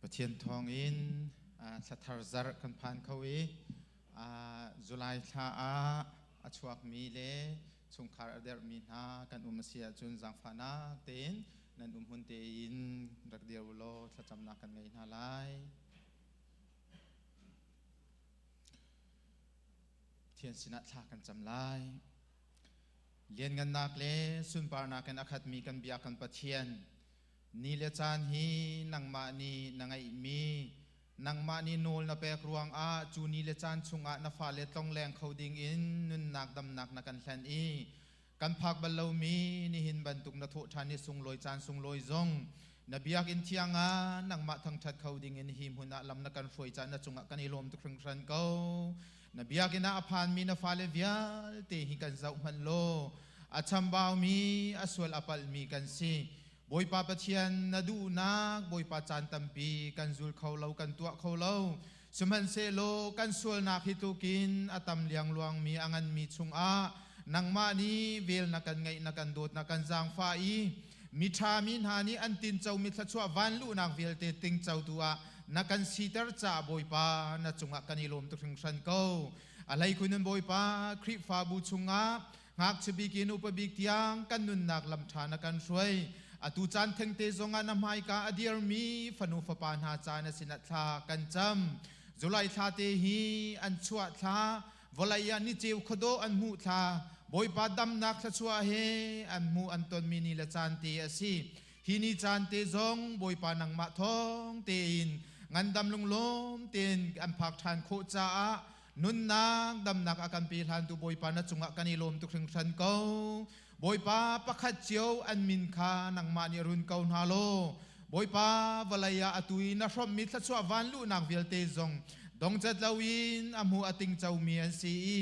Pathian thawngin thla thar zarh kan phan kho i July thla ah a chuakmi le chungkhar a derhmi hna kan um a si ahcun zaangfahnak tein nan um hmun tein rak dir u law thlacamnak kan ngei hna lai. Pathian sinah thla kan cam lai. Lianngannak le sunparnak in a khatmi kan bia kan Pathian, ni le caan hi nangmah nih na ngeihmi, nangmah nih nawl na pek ruangah cu ni le caan chungah na fale tlongleng kho dingin nunnak damnak na kan hlen i kan phak bal lomi nihin bantuk na thawh ṭhan i sunglawi caan sunglawi zong na biakinn thiang ah nangmah thangṭhat kho dingin hi hmun ah lam na kan hruai caah na cungah kan i lawm tuk hringhran ko. Na biakinn ah a phanmi na fale vialte hi kan zoh hmanh law a chambaumi a sual a palhmi kan si. Bawipa Pathian, na duhnak Bawipa caan tampi kan zul kho lo, kan tuah kho lo. Sihmanhsehlaw kan sualnak hi tlukin a tam liangluangmi a nganmi chungah nangmah nih vel na kan ngeih, na kan dawt, na kan zaangfah i miṭha mi hna nih an tincomi thluachuah vanluhnak vialte tingcotu ah na kan siter caah Bawipa na cungah kan i lawm tuk hringhran ko. A hleikhun in Bawipa, Khrihfabu chungah ngakchia bik in upa bik tiang kan nunnak lam ṭha na kan hruai. Atu caan thengte zongah na hmaika a dirmi fanu fapa hna ca na sinah thla kan cam. July thla te hi an chuah thla, vawlei ah niceu khuadawh an hmuh thla, Bawipa damnak thluachuah he an hmuh an tonmi ni le caan te a si. Hi ni caan te zong Bawipa nangmah thawng tein ngandam lunglawm tein an phak ṭhan khawh caah nunnak damnak a kan pe hlantu Bawipa na cungah kan i lawm tuk hringhran ko. Bawipa, pakhat cio an min kha nangmah nih run ko hna law Bawipa, vawlei ah atu i na hrawmhmi thluachuah vanluhnak vialte zong dongcat loin a hmu a tingcomi an si i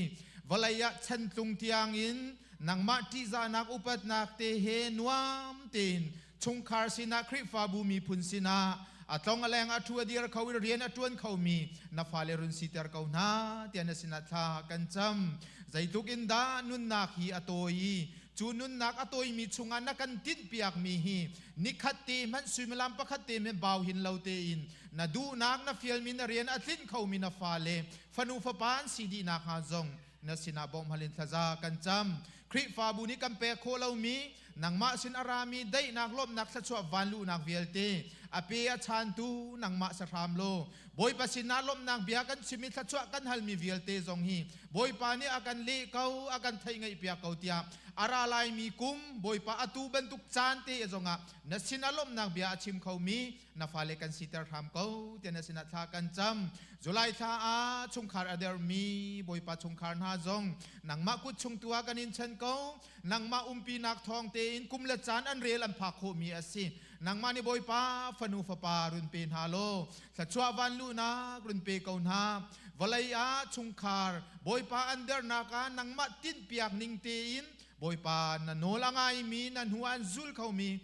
vawlei ah chantlung tiangin nangmah ṭihzahnak upatnak te he nuam tein chungkhar sinah Khrihfabu miphun sinah a tlong a leng a ṭhu a dir kho i rian a ṭuan khomi na fale run siter ko hna tiah na sinah thla kan cam. Zeitluk in dah nunnak hi a tawi i cu nunnak a tawimi chungah na kan tinhpiakmi hi nikhat te hmanh suimilam pakhat te hmanh bau hin lo tein na duhnak na fialmi na rian a tlinh khomi na fale fanu fapa an si dih nakhnga zong na sinah bawmhhal in thlaza kan cam. Khrihfabu nih kan pek khawh lomi nangmah sin a rami daihnak lawmhnak thluachuah vanluhnak vialte a pe a chantu nangmah sahram law Bawipa sinah lawmhnak bia kan chim i thluachuah kan halmi vialte zong hi Bawipa nih a kan leh ko, a kan theih ngaihpiak ko tiah a ra laimi kum Bawipa atu bantuk caan te zongah na sinah lawmhnak bia a chim khomi na fale kan siter hram ko tiah na sinah thla kan cam. July thla ah chungkhar a dermi Bawipa chungkhar hna zong nangmah kut chung tu ah kan in chan ko. Nangmah umpinak thawng tein kum le caan an rel an phak khawhmi a si. Nangmah nih Bawipa fanu fapa run pe hna law thluachuah vanluhnak run pe ko hna. Vawlei ah chungkhar Bawipa an dernak ah nangmah tinhpiak ning tein Bawipa na nawl a ngaimi na hnu an zul khomi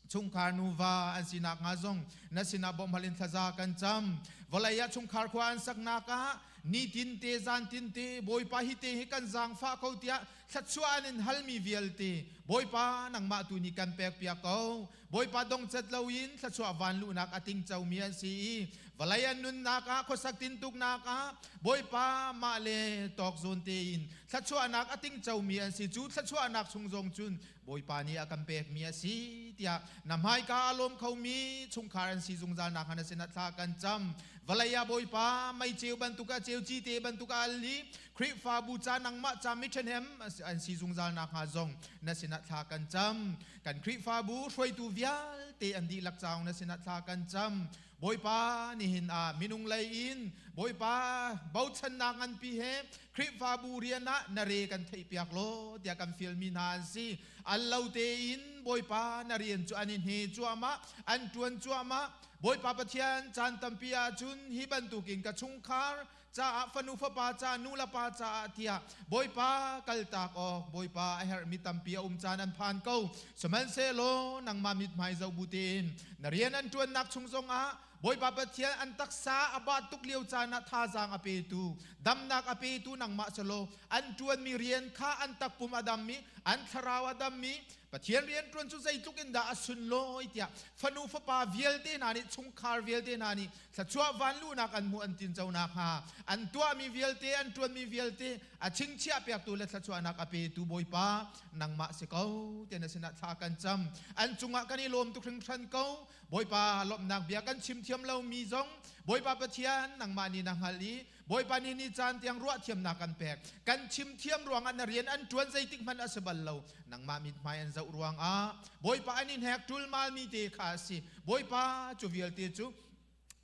chungkhar nuva an sinak hnga zong na sinah bawmhhal in thlaza kan cam. Vawlei ah chungkhar khua an saknak ah nitin te zan tin te Bawipa hi te hi kan zaangfah ko tiah thluachuah an in halmi vialte Bawipa nangmah tu nih kan pek piak ko. Bawipa dongcat loin thluachuah vanluhnak a tingcomi an si i vawlei an nunnak ah khuasak tintuknak ah Bawipa mah le tawk zawn tein thluachuahnak a tingcomi an si. Cu thluachuahnak chung zong cun Bawipa nih a kan pekmi a si tiah na hmaika a lawm khomi chungkhar an si zungzal nak na sinah thla kan cam. Vawlei ah Bawipa meiceu bantuk a ceu cite bantuk a al i Khrihfabu ca nangmah ca mi ṭhahnem an si zungzal nak hnga zong na sinah thla kan cam. Kan Khrihfabu hruaitu vialte an dihlak caung na sinah thla kan cam. Bawipa, nihin ah minung lei in Bawipa bochannak nganpi he Khrihfabu rian ah na re kan theihpiak law tiah kan fialmi hna an si. Al lo tein Bawipa na rian cu an i hne cuahmah, an ṭuan cuahmah. Bawipa Pathian, caan tampi ahcun hi bantukin ka chungkhar caah, fanu fapa ca, nu le pa caah tiah Bawipa kaltak awk Bawipa a herhmi tampi a um caan an phan ko. Sihmanhsehlaw nangmah mithmai zoh bu tein na rian an ṭuannak chung zongah Bawipa Pathian an taksa a bat tuk lio caan ah thazaang a petu, damnak a petu nangmah si law an ṭuanmi rian kha an takpum a dammi, an thlarau a dammi, Pathian rian ṭuan cu zeitluk in dah a sunlawi tiah fanu fapa vialte hna nih chungkhar vialte hna nih thluachuah vanluhnak an hmuh an tinco nakhnga an tuahmi vialte an ṭuanmi vialte a chingchiah piaktu le thluachuahnak a petu Bawipa nangmah si ko tiah na sinah thla kan cam. An cungah kan i lawm tuk hringhran ko. Bawipa lawmhnak bia kan chim thiam lomi zong Bawipa Pathian nangmah nih na hngalh i Bawipa nih ni caan tiang ruahthiamnak kan pek. Kan chim thiam ruangah na rian an ṭuan zeitik hmanh a si bal lo. Nangmah mithmai an zoh ruangah Bawipa an in hek ṭulmalmi te kha a si. Bawipa cu vialte cu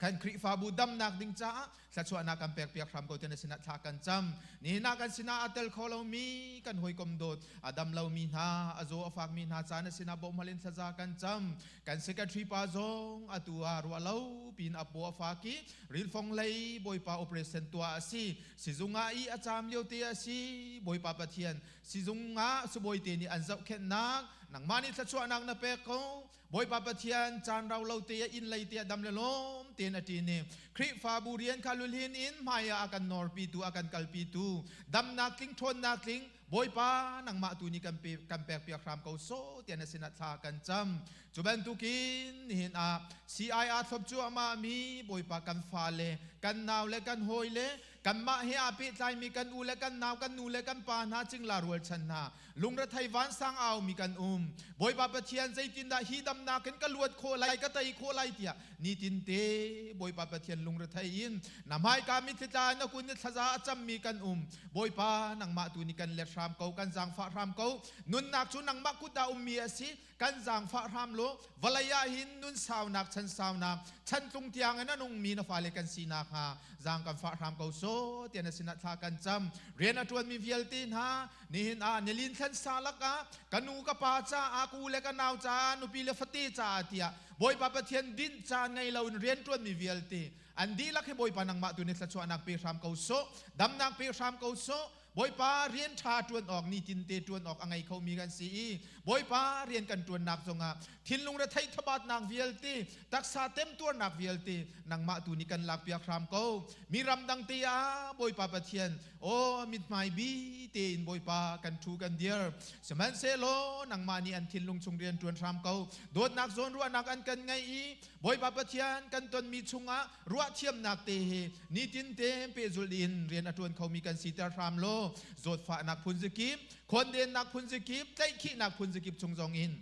kan Khrihfabu damnak ding caah thluachuahnak kan pekpiak hram ko tiah na sinah thla kan cam. Nihin ah kan sinah a tel kho lomi kan hawikom dawt, a dam lomi hna, a zaw a fakmi hna ca na sinah bawmhhal in thlaza kan cam. Kan secretary pa zong atu ah ruah lo pin a paw a fak i rilfong lei Bawipa operation tuah a si. Sizung ah i a caam lio te a si. Bawipa Pathian sizung ah sibawi te nih an zohkhenhnak nangmah nih thluachuahnak na pek ko. Bawipa Pathian caan rau lo te ah inn lei te ah dam le lawm tein a ṭin i Khrihfabu rian kha lulhin in hmai ah a kan nawrpitu a kan kalpitu damnak tling ṭhawnnak tling Bawipa nangmah tu nih kan pe kan pekpiak hram ko sawh tiah na sinah thla kan cam. Cu bantukin nihin ah CIR thlop cuahmah mi Bawipa kan fale kan nau le kan hawi le kanmah he aa pehtlaimi kan u le kan nau kan nu le kan pa hna cingla rualchan hna lungrethei vansang aumi kan um. Bawipa Pathian zeitindah hi damnak in ka luat khawh lai ka tei khawh lai tiah nitinte Bawipa Pathian lungrethei in na hmaika mitthli tla in a kun i thlaza a cammi kan um. Bawipa nangmah tu nih kan let hram ko kan zaangfah hram ko. Nunnak cu nangmah kut ah ummi a si. Kan zaangfah hram law vawlei ah hin nun saunak chan saunak chan tlung tiang in a nungmi na fale kan si nakhnga zaang kan fah hram ko sawh tiah na sinah thla kan cam. Rian a ṭuanmi vialte hna nihin ah nilin thlan sa lakah ka nu ka pa caah ka u le ka nau caah nupi le fate caah tiah Bawipa Pathian dinh caan ngei loin rian ṭuanmi vialte an dihlak hi Bawipa nangmah tu nih thluachuahnak pe hram ko sawh damnak pe hram ko sawh. Bawipa rian ṭha ṭuan awk nitinte ṭuan awk a ngei khomi kan si i Bawipa rian kan ṭuannak zongah thinlung retheih thabatnak vialte taksa temtuarnak vialte nangmah tu nih kan lakpiak hram ko. Mi ramdang te ah Bawipa Pathian aw mithmai bi tein Bawipa kan ṭhu kan dir sihmanhsehlaw nangmah nih an thinlung chung rian ṭuan hram ko. Dawtnak zawnruahnak an kan ngeih i Bawipa Pathian kan tonmi chungah ruahthiamnak te he nitinte pehzulh in rian a ṭuan khomi kan siter hram law zawtfahnak phunzakip, khawndennak phunzakip, tlaihkhihnak phunzakip chung zongin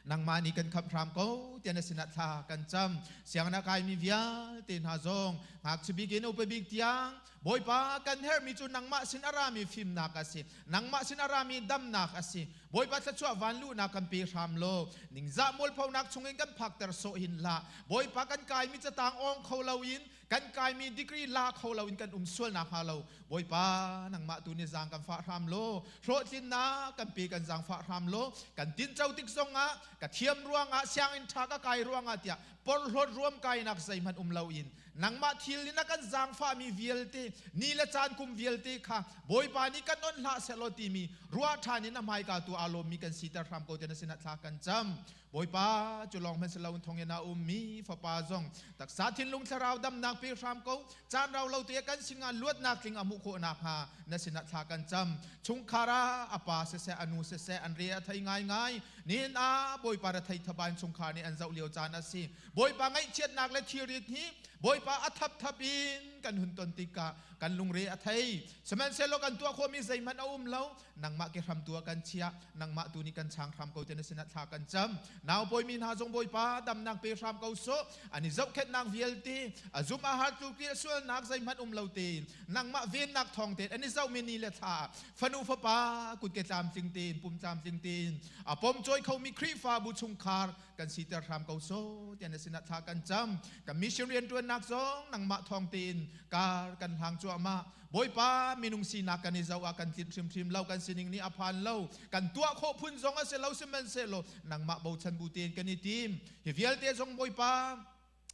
nangmah nih kan khamh hram ko tiah na sinah thla kan cam. Sianginn a kaimi vialte hna zong ngakchia bik in upa bik tiang Bawipa kan herhmi cu nangmah sin a rami fimnak a si, nangmah sin a rami damnak a si. Bawipa thluachuah vanluhnak kan pe hram law ningzah mualphonak chungin kan phakter sawh hin hlah. Bawipa kan kaimi catang awng kho loin kan kaimi degree la kho loin kan um sual nakhnga lo Bawipa nangmah tu nih zaang kan fah hram law hlawhtlinnak kan pe kan zaangfah hram law kan tinco tik zongah ka thiam ruangah sianginn ṭha ka kai ruangah tiah porhlawt ruamkainak zeihmanh um loin nangmah thil in a kan zaangfahmi vialte ni le caan kum vialte kha Bawipa nih kan onh hlah sehlaw timi ruah ṭhan in a hmaika tu aa lawmmi kan siter hram ko ti na sinah thla kan cam. Bawipa cu lawng hmanh si loin thonginn ah ummi fapa zong taksa thinlung thlarau damnak pe hram ko. Caan rau lo te kan singah luatnak tling a hmuh khawh nakhnga na sinah thla kan cam. Chungkhar ah a pa siseh a nu siseh an re a thei ngaingai. Nihin ah Bawipa rethei thabain chungkhar nih an zoh lio caan a si. Bawipa ngaihchiatnak le thilrit hi Bawipa a thapthap in kan hun ton tikah kan lungre a thei. Sihmanhsehlaw kan tuah khawhmi zeihmanh a um lo. Nangmah ke hram tu ah kan chiah. Nangmah tu nih kan chang hram ko ti na sinah thla kan cam. Nau pawimi hna zong Bawipa damnak pe hram ko sawh. An i zohkhenhnak vialte a zum a har tu ki sualnak zeihmanh um lo tein nangmah vennak thawng tein an i zohmi ni le thla fanu fapa kutke tlamtling tein pum tlamtling tein a pom cawi khomi Khrihfabu chungkhar kan siter hram ko so tiah na sinah thla kan cam. Kan mission rianṭuannak zong nangmah thawng tein kar kan hlang cuahmah. Bawipa minung sinak kan i zoh ah kan tlinh hrimhrim lo, kan sining nih a phan lo, kan tuah khawh phun zong a si lo, sihmanhsehlaw nangmah bochan bu tein kan i tim. Hi vialte zong Bawipa.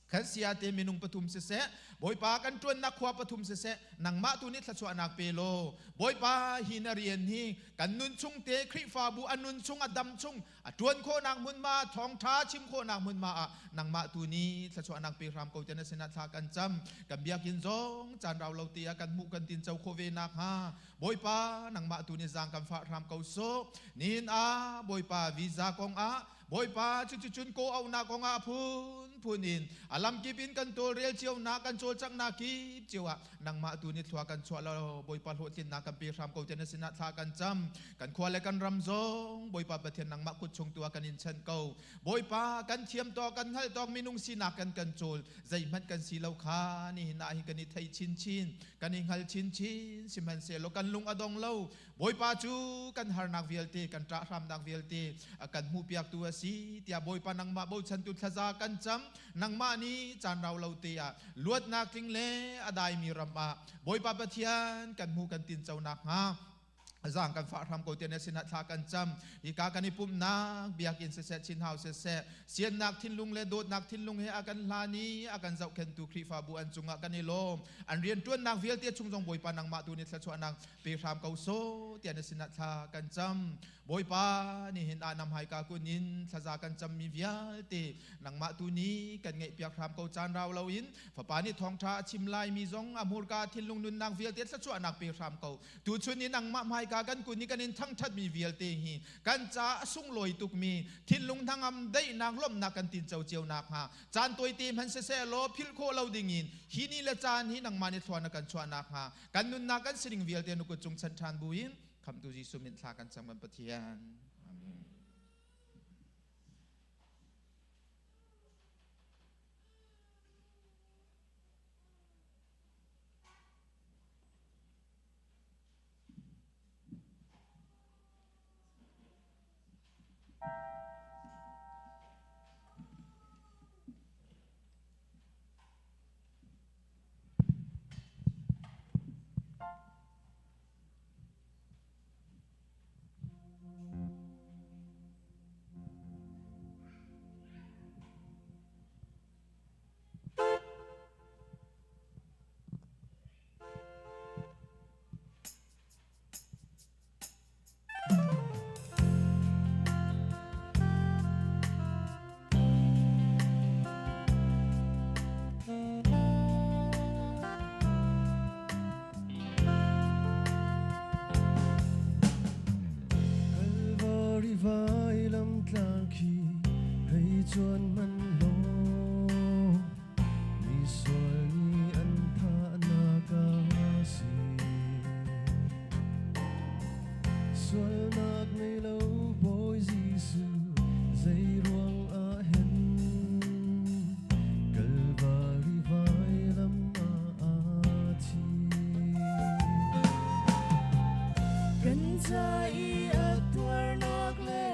Kan sia te minung pathum siseh, Bawipa kan ṭuannak khua pathum siseh, nangmah tu nih thluachuahnak pe law, Bawipa hi na rian hi kan nun chung te Khrihfabu a nun chung a dam chung a ṭuan khawhnak hmunhma thawngṭha chim khawhnak hmunhma ah nangmah tu nih thluachuahnak pe hram ko te na sinah thla kan cam. Kan biakinn zong caan rau lo te ah kan hmuh kan tin co khawh ve nakhnga Bawipa nangmah tu nih zaang kan fah hram ko sawh. Nihin ah Bawipa visa kong ah Bawipa cuticun ko auhnak kongah a phunphun in a lamkip in kan tawlrel cionak kan cawlcanghnak kip cio ah nangmah tu nih thlua kan chuah lo Bawipa hlawhtlinnak kan pe hram ko te na sinah thla kan cam. Kan khua le kan ram zong Bawipa Pathian nangmah kut chung tu ah kan in chanh ko. Bawipa kan thiam tawk kan hngalh tawk minung sinak kan kan cawl zeihmanh kan si lo kha nihin ah hi kan i thei chinchin kan i hngal chinchin. Sihmanhsehlaw kan lung a dong lo. Bawipa cu kan harnak vialte kan ṭahhramnak vialte a kan hmuhpiaktu a si tiah Bawipa nangmah bochantu thlaza kan cam. Nangmah nih caan rau lo te ah luatnak tling le a daimi ram ah Bawipa Pathian kan hmuh kan tinco nakhnga zang kan fah hram ko te na sinah thla kan cam. Hika kan i pumhnak biakinn siseh, chinhau siseh, siannak thinlung le dawtnak thinlung he a kan hlan i a kan zohkhenhtu Khrihfabu an cungah kan i lawm. An rianṭuannak vialte chung zong Bawipa nangmah tu nih thluachuahnak pe hram ko sawh tiah na sinah thla kan cam. Bawipa, nihin ah nam haika kun in thlaza kan cammi vialte nangmah tu nih kan ngaihpiak hram ko. Caan rau loin fapa nih thawngṭha a chim laimi zong a hmurka thinlung nunnak vialte thluachuahnak pe hram ko. Tuchun i nangmah hmaika kan kun i kan in thangṭhatmi vialte hi kan ca a sunglawi tukmi thinlung hnangam daihnak lawmhnak kan tinco cio nakhnga caan tawite hmanh siseh law philh khawh lo dingin hi ni le caan hi nangmah nih thluan na kan chuah nakhnga kan nunnak kan sining vialte na kut cung chan ṭhan buin khamtu Jesuh min thla kan cam kan Pathian. Amen. Kalvari vailam tlang khi hei chuan man law mi sual nih an thahnak a si. Sualnak ngei lo Bawi Jesuh zei ruang ah hen Kalvari vailam ah thi. Kan ca i a tuarnak le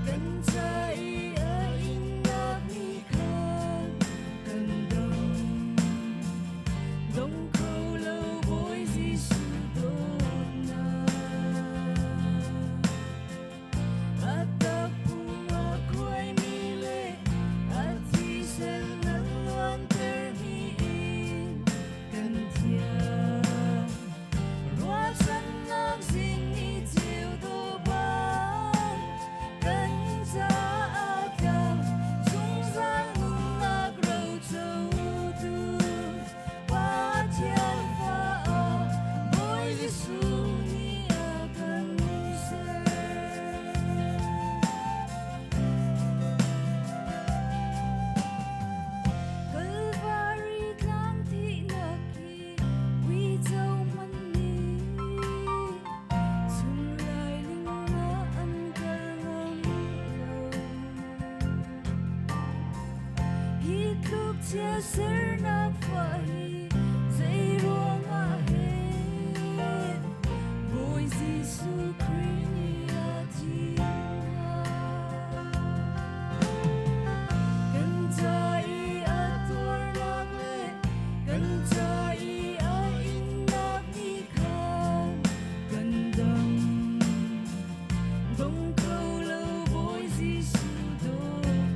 kan ca i a innak nih khan kan dam. Dong kho lo Bawi Jesuh dawtnak. A takpum a khuaimi le a thisen nan luantermi in kan thiang. Ruahchannak zing ni ceu dawh bang kan caah tlang zungzal nunnak rocotu Pathian fa ah Bawi Jesuh nih a kan ser. Kalvari tlang thihnak hi uico hmanh nih chunglai ling ah an kal ngam lo. Hi tluk chia sernak fah hi zei ruangah hen Bawi Jesuh Khrih nih a thim hnga. Kan ca i a tuarnak le kan ca i a innak nih khan kan dam. Dong kho lo Bawi Jesuh dawtnak.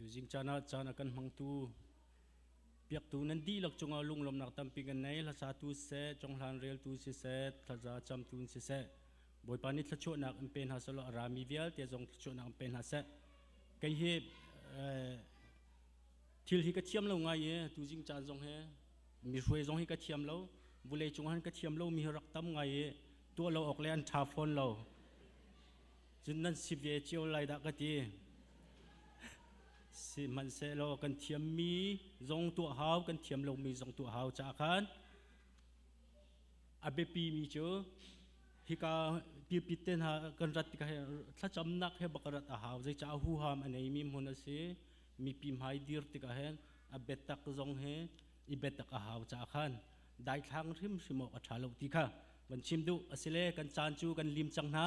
Tuzing caan ah caan a kan hmangtu piaktu nan dihlak cungah lunglawmhnak tampi kan nei. Hlasatu siseh, conghlan reltu siseh, thlaza camtu siseh, Bawipa nih thluachuahnak in pe hna seh law a rami vialte zong thluachuahnak in pe hna seh. Kei hi thil hi ka thiam lo ngai i tuzing caan zong hi mi hruai zong hi ka thiam lo. Vulei cung han ka thiam lo mi hi rak tam ngai i tuah lo awk le an ṭha fawn lo. Cun nan si ve cio lai dah ka ti. Sihmanhsehlaw kan thiammi zong tuah hau, kan thiam lomi zong tuah hau caah khan a biapimi cu hika pulpit te hna kan rat tikah thlacamnak he bak rat a hau. Zeicah huham a neimi hmun a si. Mipi hmai dir tikah hin a biatak zong hi i biatak a hau caah khan daithlang hrimhrim awk a ṭha lo ti kha van chim duh asile kan caan cu kan lim cang hna.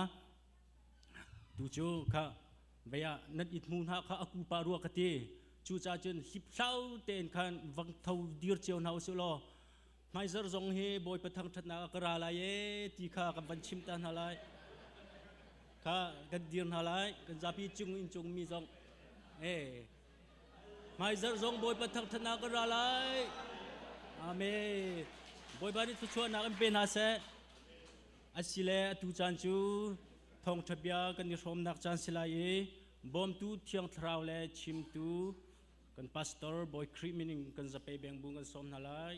Tu cu kha vei ah nan it hmu hna kha a kupa rua ka ti. Cucaah cun hliphlau tein khan vang tho dir cio hna usih law hmaizarh zong hi Bawipa thangṭhatnak ah ka ra lai ee ti kha kan van chim ta hna lai. Kha kan dir hna lai kan zapi cung in cung mi zong ee hmaizarh zong Bawipa thangṭhatnak ka ra lai. Amen. Bawipa nih thluachuahnak in pe hna seh. Asile atu caan cu thawngṭha bia kan i hrawmnak caan si lai i bawmtu Thiang Thlarau le chimtu kan pastor Bawi Khrih min in kan zapei bengbu kan sawm hna lai.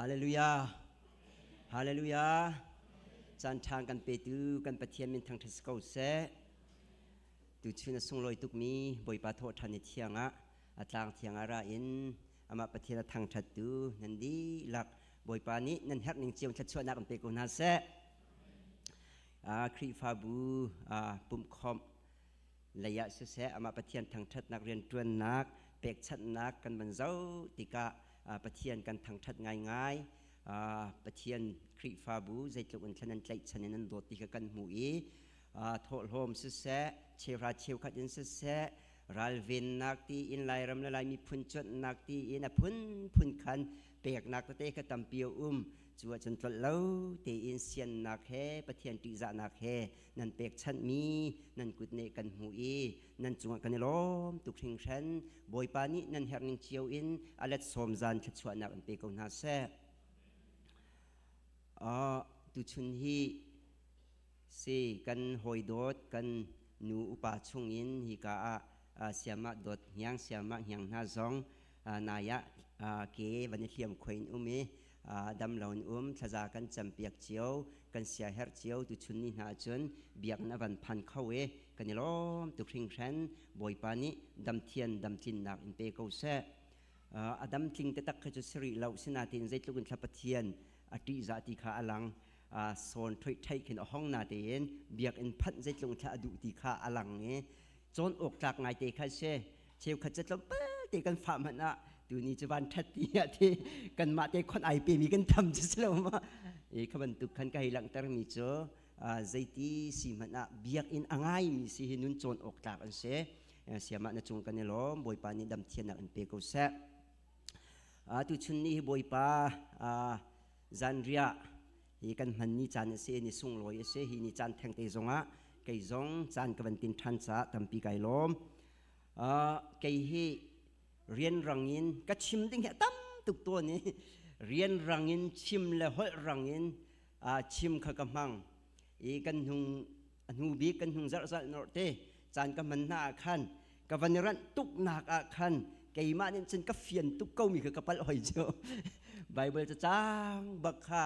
Hallelujah. Hallelujah. Caan ṭha kan petu kan Pathian min thangṭhat si ko seh. Tuchun a sunglawi tukmi Bawipa thawhṭhan ni thiang ah a tlang thiang ah ra in amah Pathian a thangṭhattu nan dihlak Bawipa nih nan herh ning cio thluachuahnak in pe ko hna seh. Khrihfabu pumhkhawmh lei ah siseh amah Pathian thangṭhatnak rianṭuannak pekchanhnak kan van zoh tikah Pathian kan thangṭhat ngaingai. Pathian Khrihfabu zeitluk in thlan an tlaihchan in an dawt ti kha kan hmuh i thawhlawm siseh cheuhra cheukhat in siseh ralvennak tiin Lairam le Lai miphun cuanhnak tiin a phunphun khan peknak tete kha tampi a um. Cu ahcun tlolh lo tein siannak he Pathian ṭihzahnak he nan pekchanhmi nan kut nih kan hmuh i nan cungah kan i lawm tuk hringhran. Bawipa nih nan herhning cio in a let sawm zan thluachuahnak in pe ko hna seh. Tuchun hi si kan hawi dawt kan nu upa chungin hika ah siamah dawt hniang siamah hniang hna zong nai ah ke van i hliam khoi in um i dam lo in um thlaza kan campiak cio kan siaherh cio tuchun ni hna cun biakinn a van phan kho i kan i lawm tuk hringhran. Bawipa nih damthian damtlinnak in pe ko seh. A damtling taktak kha cu si rih lo sinain zeitluk in thla Pathian a ṭihzah ti kha a lang. Sawn ṭhoih ṭhaih khin a hong na tein biakinn phanh zeitluk thla a duh ti kha a lang i cawn awk tlak ngaite kha si. Cheukhat cu tlawmpal te kan fah hmanh ah tuni cu van ṭhat ti ah ti kanmah te khon ai pemi kan tam cu si lo ma i kha bantuk khan ka hei langhtermi cu zeiti si hmanh ah biakinn a ngaimi si hi nun cawn awk tlak an si. Siamah na cung kan i lawm. Bawipa nih dam thiannak in pe ko seh. Tuchun ni hi Bawipa zanriah hi kan hman ni caan a si, ni sunglawi a si. Hi ni caan thengte zongah kei zong caan ka van tin ṭhan caah tampi kai lawm. Kei hi rianrang in ka chim ding hi a tam tuk tawn i rianrang in chim le holh rang in chim kha ka hmang i kan hnung a hnu bik kan hnung zarh zarh norh te caan ka hman hna ah khan ka van i ranh tuknak ah khan keimah nih cun ka fian tuk ko mi kha ka palh hoi cu. Bible cacang bak kha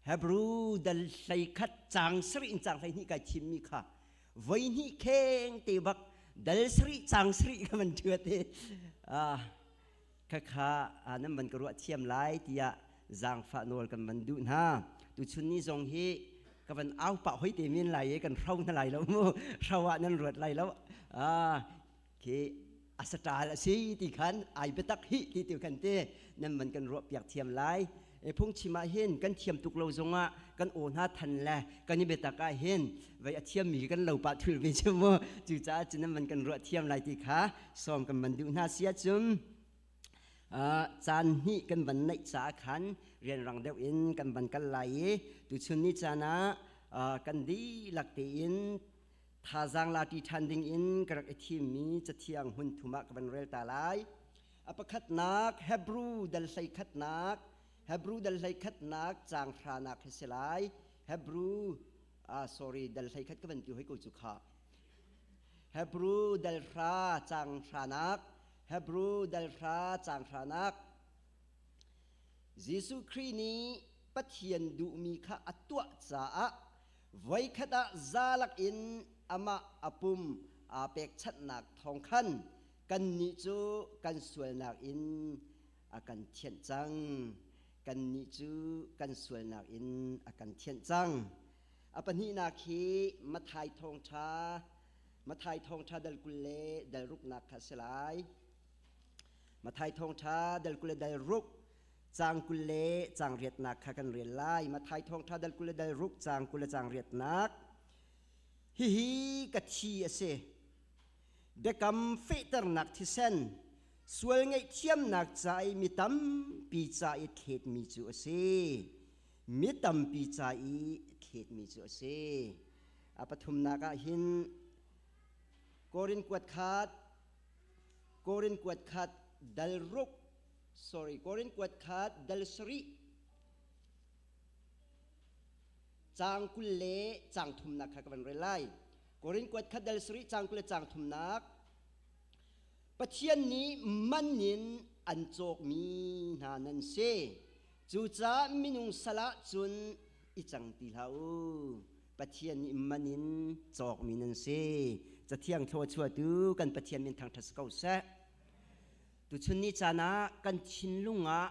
Hebrew dal 11 caang 7 in caang 12 kai thim mi kha voi hnih kheng te bak dal 7 caang 7 kha man ṭhuat i kha kha nan van ka ruah thiam lai tiah zaangfah nawl kan van duh hna. Tuchun ni zong hi ka van au pah hoi te men lai i kan hro hna lai lo mu, hro ah nan ruat lai lo. Khi asaṭal a si ti khan ai biatak hi ti tu khan te nan van kan ruah piak thiam lai. E phungchim ah hin kan thiam tuk lo zongah kan aw hna than le kan i biatak ah hin vei a thiammi kan lo pah thul ve cu mu. Cucaah cun nan van kan ruah thiam lai ti kha sawm kan van duh hna si ahcun caan hnih kan van neih caah khan rianrang deuh in kan van kal lai i tuchun ni caan ah kan dihlak tein thazaang la ṭi ṭhan ding in ka rak i thimmi cathiang hmun thum ah ka van rel ta lai. A pakhatnak Hebrew dal hleikhatnak Hebrew dal hleikhatnak caang hranak hi si lai. Hebrew ah sorry dal hleikhat ka van ti hoi ko cu kha. Hebrew dal hra caang hranak Hebrew dal hra caang hranak Jesuh Khrih nih Pathian duhmi kha a tuah caah voikhat ah zalak in amah a pum aa pekchanhnak thawng khan kannih cu kan sualnak in a kan thianh cang. Kannih cu kan sualnak in a kan thianh cang. A pahnihnak hi Matthai thawngṭha Matthai thawngṭha dal 20 le dal ruknak kha a si lai. Matthai thawngṭha dal 20 le dal ruk caang 20 le caang riatnak kha kan rel lai. Matthai thawngṭha dal 20 le dal ruk caang 20 le caang riatnak. Hihi ka thi a si. Biakam fehternak thisen, sual ngaihthiamnak ca i mi tampi ca i thletmi cu a si. Mi tampi ca i thletmi cu a si. A pathumnak ah hin Korin kuat khat Korin kuat khat dal ruk sorry Korin kuat khat dal sarih caang 20 le caang thumnak kha ka van rel lai. Korin kuat khat dal sarih caang 20 le caang thumnak Pathian nih man in an cawkmi hna nan si. Cucaah minung sal ah cun i cang ti hlah u. Pathian nih man in cawkmi nan si. Cathiang thluachuahtu kan Pathian min thangṭhat si ko seh. Tuchun ni caan ah kan thinlung ah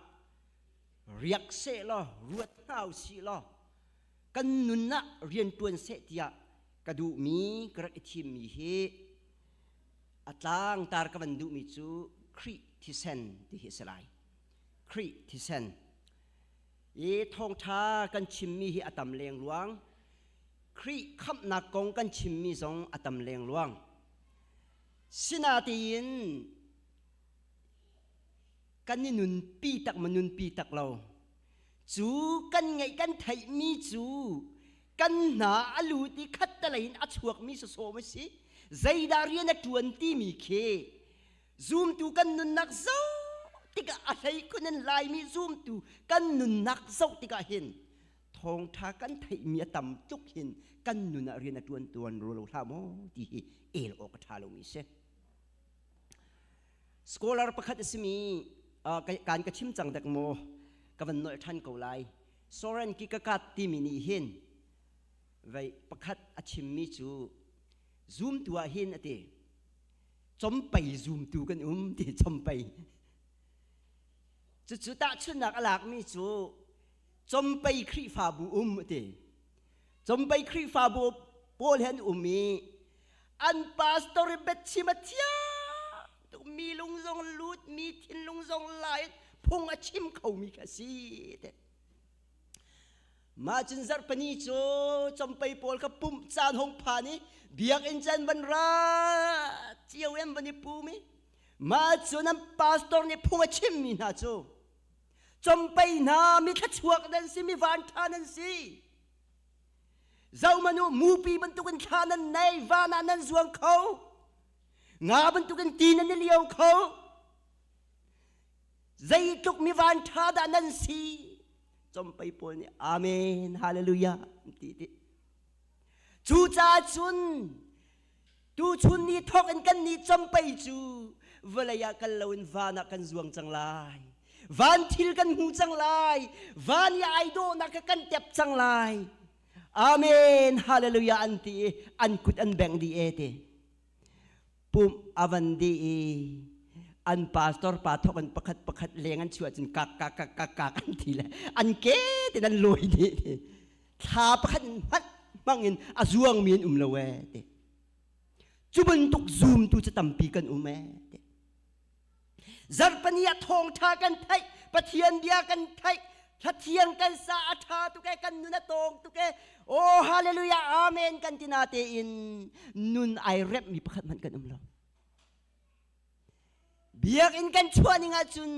riak seh law ruat hna u sih law kan nun ah rian ṭuan seh tiah ka duhmi ka rak i thimmi hi a tlangtar ka van duhmi cu Khrih thisen ti hi a si lai. Khrih thisen. I thawngṭha kan chimmi hi a tam lengluang. Khrih khamhnak kong kan chimmi zong a tam lengluang. Sinatein kan i nunpi tak ma nunpi tak lo. Cu kan ngeih kan theihmi cu kan hna a lut i khattelei in a chuakmi sawsawm a si. Zeidah rian a ṭuan timi khi Zumtu kan nunnak zoh tikah a hleikhun in Laimi zumtu kan nunnak zoh tikah hin thawngṭha kan theihmi a tam tuk hin kan nun ah rian a ṭuan tuan rua lo hlah maw ti hi el awk a ṭha lomi si. Scholar pakhat a simi kan ka chim cang dek maw ka van nolh ṭhan ko lai. Soren Kierkegaard timi nih hin vei pakhat a chimmi cu zumtu ah hin a ti compei zumtu kan um ti compei cucu tahchunhnak a lakmi cu compei Khrihfabu um a ti compei Khrihfabu pawl he an um i an pastor i biachim a thiam tuk mi lung zong lut mi thinlung zong lai phung a chim khomi kha si te Mah cun zarhpini cu compei pawl kha pumh caan hung phan i biakinn caan van ra cio in van i pum i mah cun an pastor nih phung a chimmi hna cu compei hna mi thluachuak nan si mi vanṭha nan si zohmanh u mupi bantukin thla nan nei van ah nan zuang kho nga bantukin ti nan i lio kho Zeitluk mi vanṭha dah nan si? Compei pawl nih Amen, Hallelujah an ti ti. Cucaah cun tuchun ni thawk in kan nih compei cu vawlei ah kal loin van ah kan zuang cang lai. Van thil kan hmu cang lai. Van i ai dawhnak kha kan tep cang lai. Amen, Hallelujah an ti i an kut an bengh dih e ti. Pumh a van dih i an pastor pa thok an pakhat pakhat leng an chuah cun kak kak kak kak kak an ti le an ke tin an lawi dih ti thla pakhat hmanh hmang in a zuangmi an um lo ee ti cu bantuk zoom tu cu tampi kan um ee ti zarhpani ah thawngtha kan theih pathian bia kan theih. Thlathiang kan sa a ṭha tuk e, kan nun a tawng tuk e. Oh hallelujah amen kan ti na tein nun ai remmi pakhat hmanh kan um lo. Biakinn kan chuah ning ahcun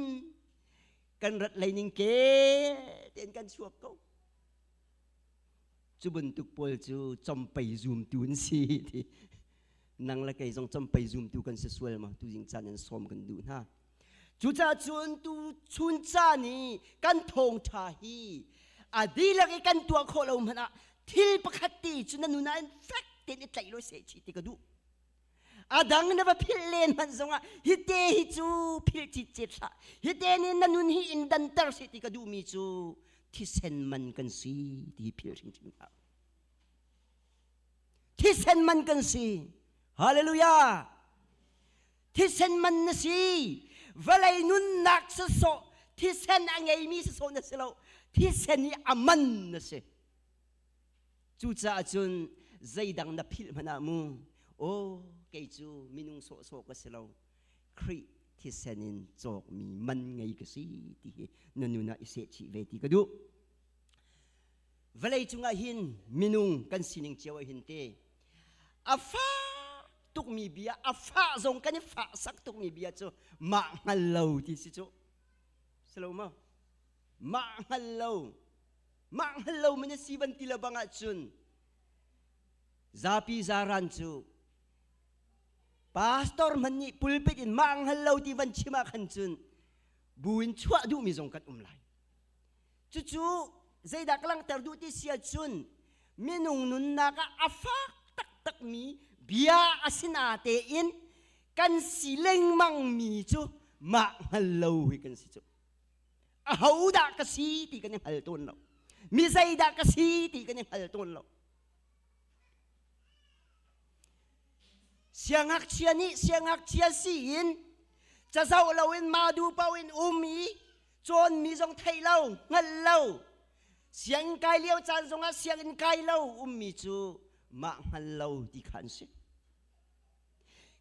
kan rat lei ning ke tein kan chuak ko. Cu bantuk pawl cu compei zumtu an si ti. Nang le kei zong compei zumtu kan si sual ma tu zing caan in sawm kan duh hna. Cucaah cun tu chun caan i kan thawngṭha hi a dihlak i kan tuah khawh lo hmanh ah thil pakhat te cu na nun ah in fek tein i tlaih law seh chih ti ka duh. A dang na va philh len hmanh zongah hi te hi cu philh citcet hlah. Hi te nih na nun hi in danter seh ti ka duhmi cu thisen man kan si ti hi philh hrimhrim hlah. Thisen man kan si. Hallelujah! Thisen man na si. Vawlei nunnak sawsawh thisen a ngeimi sawsawh na si lo. Thisen i a man na si. Cucaah cun zeidang na philh hmanh ah mu, aw kei cu minung sawhsawh ka si lo. Khrih thisen in cawkmi man ngei ka si ti hi na nun ah i sehchih ve ti ka duh. Vawlei cungah hin minung kan sining cio ah hin te a fak tukmi bia a fah zong kan i fah sak tukmi bia cu mah hngal lo ti si cu si lo maw mah hngal lo mah hngal lo min si ban ti lo bang ahcun zapi zaran cu pastor hman nih pulpit in mah hngal lo ti van chim ah khan cun bu in chuah duhmi zong kan um lai. Cucu zeidah ka langhter duh ti si ahcun minung nunnak ah a fak taktakmi bia a si natein kan si lengmangmi cu mah hngal lo hi kan si cu. Ahodah ka si ti kan i hngal tawn lo. Mi zeidah ka si ti kan i hngal tawn lo. Siangngakchia nih siangngakchia si in cazoh loin madu paoh in um i cawnmi zong theih lo hngalh lo sianginn kai lio caan zongah sianginn kai lo ummi cu mah hngal lo ti kha an si.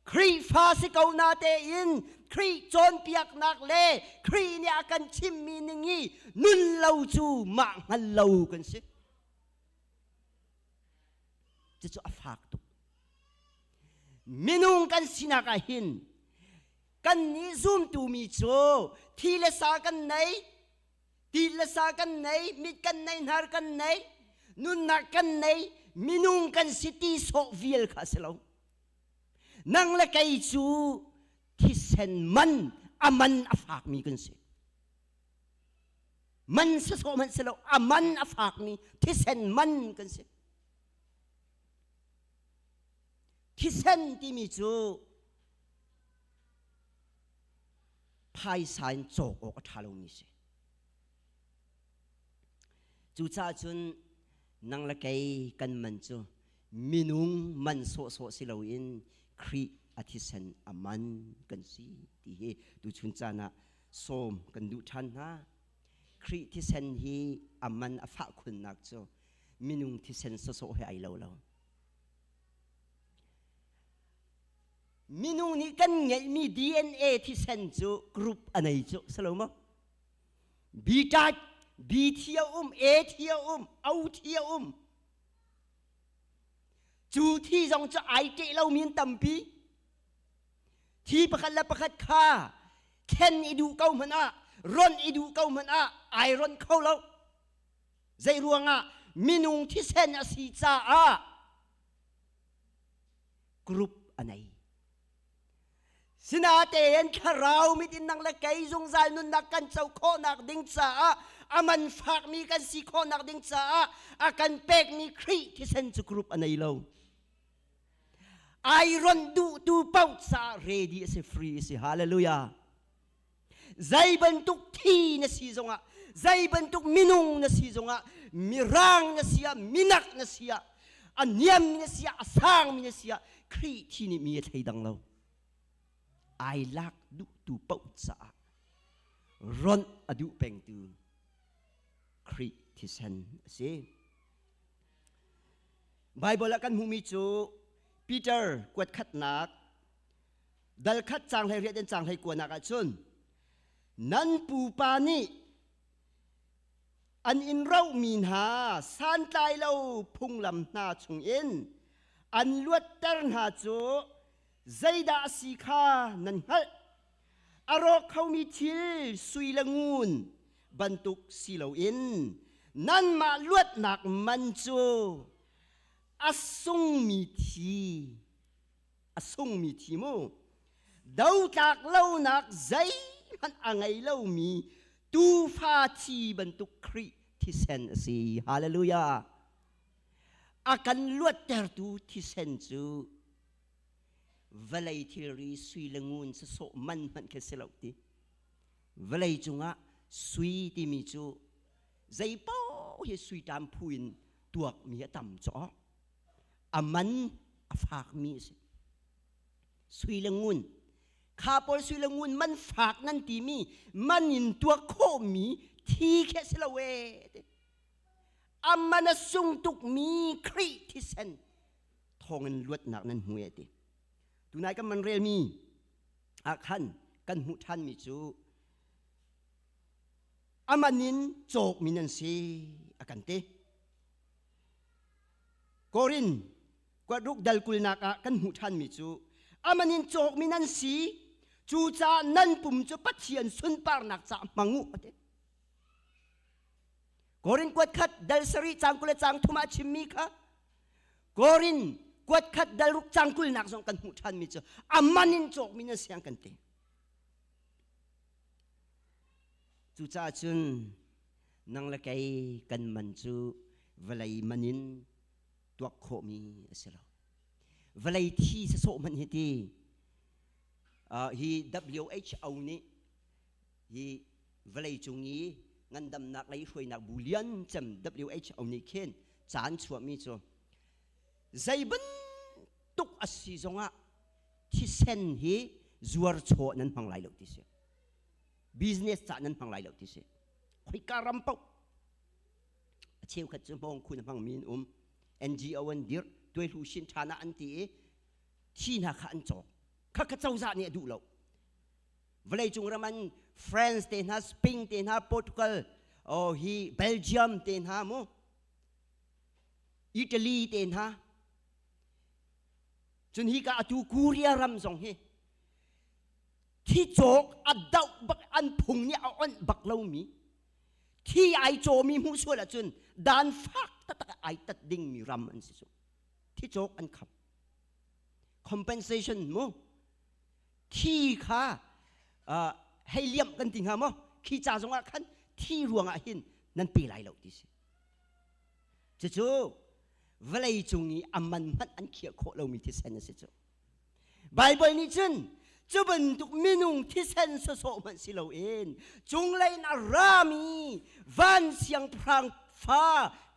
Khrihfa si ko na tein Khrih cawnpiaknak le Khrih nih a kan chimmi ning i nun lo cu mah hngal lo kan si. Cucu a fak tuk. Minung kan sinak ah hin kan nih zumtu mi cu thi le sa kan nei, ti le sa kan nei, mit kan nei, hnar kan nei, nunnak kan nei, minung kan si ti sawh vial kha si lo. Nang le kei cu thisen man a man a fakmi kan si. Man sasawh hmanh si lo, a man a fakmi thisen man kan si. Thisen timi cu phaisa in cawk awk a ṭha lomi si. Cucaah cun nang le kei kan man cu minung man sawhsawh si loin Khrih a thisen a man kan si ti hi tuchun caan ah sawm kan duh ṭhan hna. Khrih thisen hi a man a fah khunnak cu minung thisen sawsawh he ai lo lo. Minung nih kan ngeihmi DNA thisen cu group a nei cu si lo maw? B type, B thi a um, A thi a um, O thi a um. Cu thi zong cu ai ṭeh lomi an tampi. Thi pakhat le pakhat kha thlen i duh ko hmanh ah, ronh i duh ko hmanh ah ai ronh kho lo. Zei ruangah minung thisen a si caah group a nei. Sinatein thlarau mit in nang le kei zungzal nunnak kan co khawhnak ding caah a man fakmi kan si khawhnak ding caah a kan pekmi Khrih thisen cu group a nei lo. Ai ron duhtu paoh caah ready a si free a si hallelujah. Zei bantuk thi na si zongah zei bantuk minung na si zongah mirang na si ah minak na si ah a niammi na si ah a sangmi na si ah Khrih thi nih mi a thleidang lo ai lak duhtu paoh caah ronh a duh pengtu Khrih thisen a si. Bible ah kan hmuhmi cu Peter kuat khatnak dal khat cang hlei riat in cang hlei kuanak ah cun nan pupa nih. An in rohmi hna santlai lo phunglam hna chungin an luatter hna cu zeidah a si kha nan hngalh. A rawk khomi thil sui le ngun bantuk si loin nanmah luatnak man cu a sungmi thi a sungmi thi mu dotlak lonak zeihmanh a ngei lomi tuufa thi bantuk Khrih thisen a si. Hallelujah. A kan luattertu thisen cu vawlei thilri sui le ngun sasawh man hmanh khi si lo ti. Vawlei cungah sui timi cu zeipaoh hi sui ṭam phu in tuakmi a tam caw. A man a fakmi a si. Sui le ngun kha pawl sui le ngun man fak nan timi man in tuak khawhmi thi khi a si lo ee. A man a sung tukmi Khrih thisen thawngin luatnak nan hmu e ti. Tunai kan man relmi ah khan kan hmuh ṭhanmi cu a man in cawkmi nan si a kan ti. Korin kuatruk dal kulnak ah kan hmuh ṭhanmi cu a man in cawkmi nan si cucaah nan pum cu Pathian sunparnak caah hmang u a ti. Korin kuat khat dal sarih cang 20 le cang thum ah chimmi kha Korin kuat khat dal ruk cang kulnak zong kan hmuh ṭhanmi cu a man in cawkmi nan siang kan ti. Cucaah cun nang le kei kan man cu vawlei man in tuak khawhmi a si lo. Vawlei thi sasawh hmanh hi ti hi WHO nih hi vawlei cung i ngandamnak lei hruainak bu lian cem WHO nih khin caan chuahmi cu zei bantuk a si zongah thisen hi zuar chaw nan hmang lai lo ti si. Business ca nan hmang lai lo ti si. Khoika ram paoh a cheukhat cu hmawng khun a hmangmi an um. NGO an dirh, tuaihlu shin ṭhan ah an ti i thi hna kha an cawk. Kha kha cozah nih a duh lo. Vawleicung ram an France te hna, Spain te hna, Portugal, oh hi Belgium te hna mu, Italy te hna, cun hi ka atu Korea ram zong hi thi cawk a doh bak an phung nih a onh bak lomi thi ai cawmi hmuh sual ahcun dan fak taktak ai tat dingmi ram an si cu thi cawk an kham compensation mu thi kha hei liam kan ti hnga maw khi ca zongah khan thi ruangah hin nan pe lai lo ti si cucu vawlei cung i a man hmanh an khiah khawh lomi thisen a si cu Baibal nih cun cu bantuk minung thisen sawsawh hmanh si loin cunglei in a rami van siangpahrang fa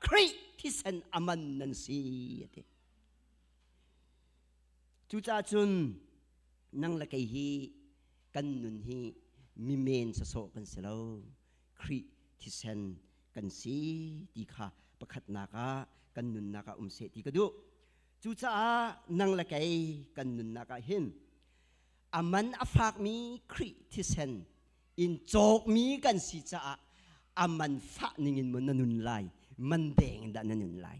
Khrih thisen a man nan si a ti. Cucaah cun nang le kei hi kan nun hi mi men sawsawh kan si lo. Khrih thisen kan si ti kha pakhatnak ah kan nunnak ah um seh ti ka duh. Cucaah nang le kei kan nunnak ah hin a man a fakmi Khrih thisen in cawkmi kan si caah a man fah ningin maw na nun lai, man deng in dah na nun lai.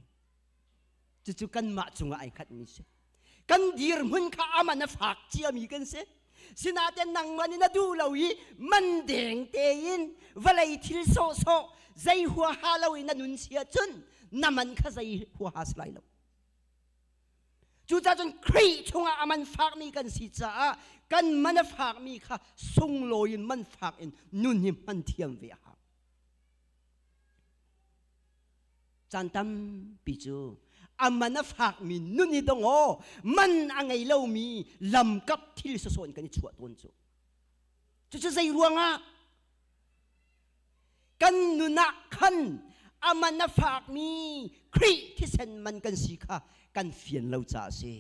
Cucu kanmah cungah ai khatmi si. Kan dirhmun kha a man a fak ciami kan si. Sinain nangmah nih na duh lo i man deng tein vawlei thil sawhsawh zei huaha lo in na nun si ahcun na man kha zei huaha si lai lo. Cucaah cun Khrih chungah a man fakmi kan si caah kan man a fakmi kha sunglawi in man fak in nun hi hman thiam ve a hau. Caan tampi cu a man a fakmi nun hi dong aw man a ngei lomi lamkap thil sawsawh in kan i chuah tawn cu. Cucu zei ruangah kan nun ah khan a man a fakmi Khrih thisen man kan si kha kan fian lo caah a si.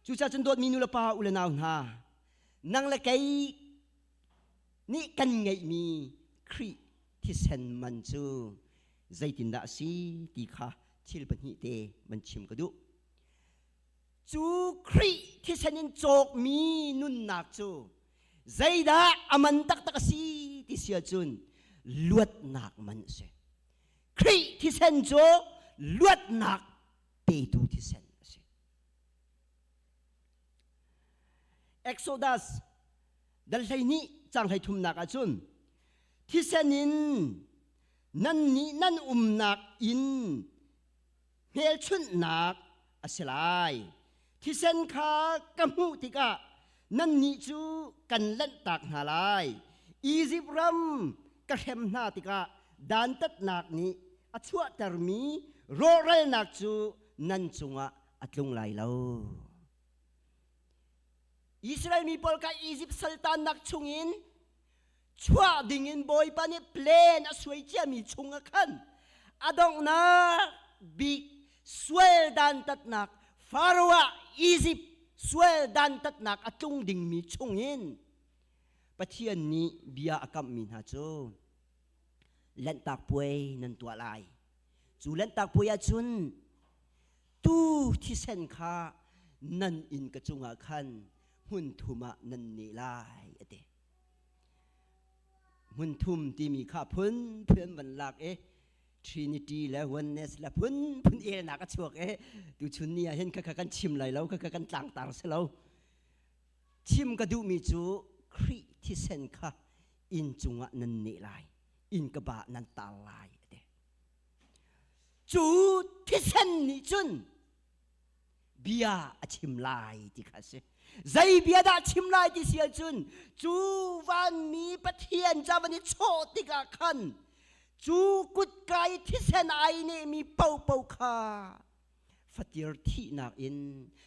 Cucaah cun dawtmi nu le pa u le nau hna, nang le kei nih kan ngeihmi Khrih thisen man cu zeitindah a si ti kha thil pahnih te van chim ka duh. Cu Khrih thisen in cawkmi nunnak cu Zeidah a man taktak a si ti si ahcun luatnak man a si. Khrih thisen cu luatnak petu thisen a si. Exodus dal 12 cang 33 ahcun thisen in nannih nan umnak inn hmelchunhnak a si lai. Thisen kha ka hmuh tikah nannih cu kan lanhtak hna lai. Izipt ram ka hrem hna tikah dantatnak nih a chuahtermi rawhralnak cu nan cungah a tlung lai lo. Israel mi pawl kha Izipt saltannak chungin chuah dingin Bawipa nih plan a suai ciami chungah khan a donghnak bik sual dantatnak Pharaoh Egypt sual dantatnak a tlung dingmi chungin Pathian nih bia a kamhmi hna cu Lanhtak puai nan tuah lai. Cu Lanhtak puai ahcun tu thisen kha nan inn ka cungah khan hmun thum ah nan neh lai a ti. Hmun thum timi kha phun phun van lak i Trinity le Oneness le phun phun elnak a chuak i tuchun ni ah hin khakha kan chim lai lo khakha kan tlangtar si lo. Chim ka duhmi cu Khrih thisen kha inn cungah nan neh lai, inn ka ba nan tar lai a ti. Cu thisen nih cun bia a chim lai ti kha a si. Zei bia dah chim lai ti si ahcun cu vanmi Pathian ca van i chawh tikah khan cu kutka i thisen ai nehmi popo kha fatir thihnak in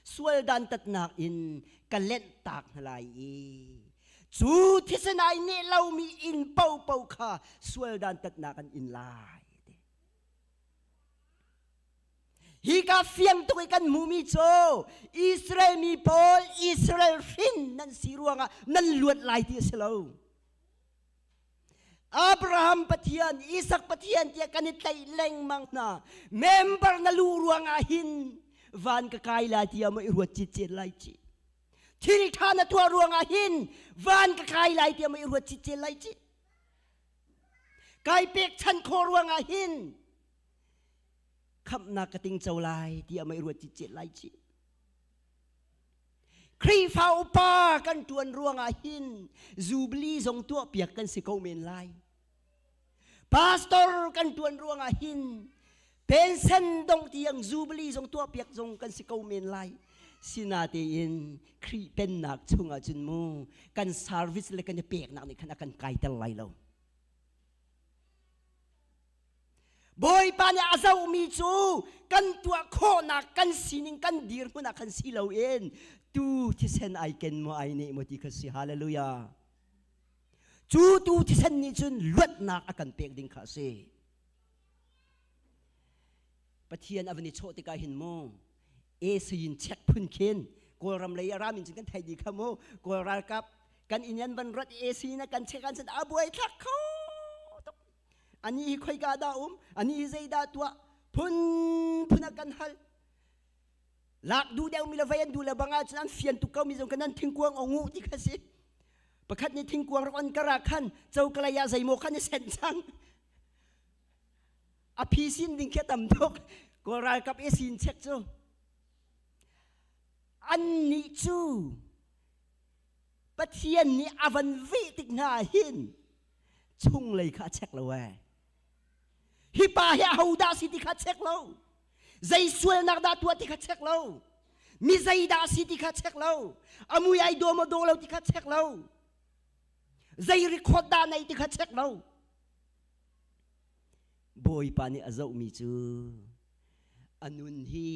sual dantatnak in ka lenhtak hna lai i cu thisen ai neh lomi inn popo kha sual dantatnak an in lai. Hi ka fiang tuk i kan hmuhmi cu Israel mi pawl Israel hrin nan si ruangah nan luat lai ti a si lo. Abraham Pathian, Isak Pathian tiah kan i tlaih lengmang hna. Member na luh ruangah hin van ka kai lai tiah maw i ruat citcet lai ci. Thil ṭha na tuah ruangah hin van ka kai lai tiah maw i ruat citcet lai ci. Kai pekchan khawh ruangah hin khamhnak ka ting co lai tiah mei ruat citcet lai ci. Khrihfa upa kan ṭuan ruangah hin Jubilee zong tuahpiak kan si ko men lai. Pastor kan ṭuan ruangah hin pension dong tiang Jubilee zong tuahpiak zong kan si ko men lai. Sinatein Khrih pennak chungah cun mu kan service le kan i peknak nih khan a kan kaiter lai lo. Bawipa nih a zohmi cu kan tuah khawhnak kan sining kan dirhmun ah khan si loin tu thisen ai ken maw ai neh maw ti kha si hallelujah cu tu thisen nih cun luatnak a kan pek ding kha a si Pathian a van i chawh tikah hin mu Asian check phun khin Kawlram lei a ramin cun kan thei dih kha mu Kawl ralkap kan inn an van rat AC na kan check an cun a buai thlak kho tuk Ani hi khoika dah um? Ani hi zeidah tuah? Phun phun a kan hal. Lak duh deuh mi le vei an duh le bang ahcun an fian tuk ko mi zong kan an thingkuang ongu ti kha si. Pakhat nih thingkuang rak on kara khan cokalei ah zeimaw khan i senh cang. A phi sin ding khi a tam tuk. Kawl ralkap i sin chek cu. An nih cu Pathian nih a van veh tik hna hin chunglei kha a check lo ee. Hi pa hi ahodah si ti kha check lo. Zei sualnak dah tuah ti kha check lo. Mi zeidah si ti kha check lo. A mui ai daw maw daw lo ti kha check lo. Zei record dah nei ti kha check lo. Bawipa nih a zohmi cu a nun hi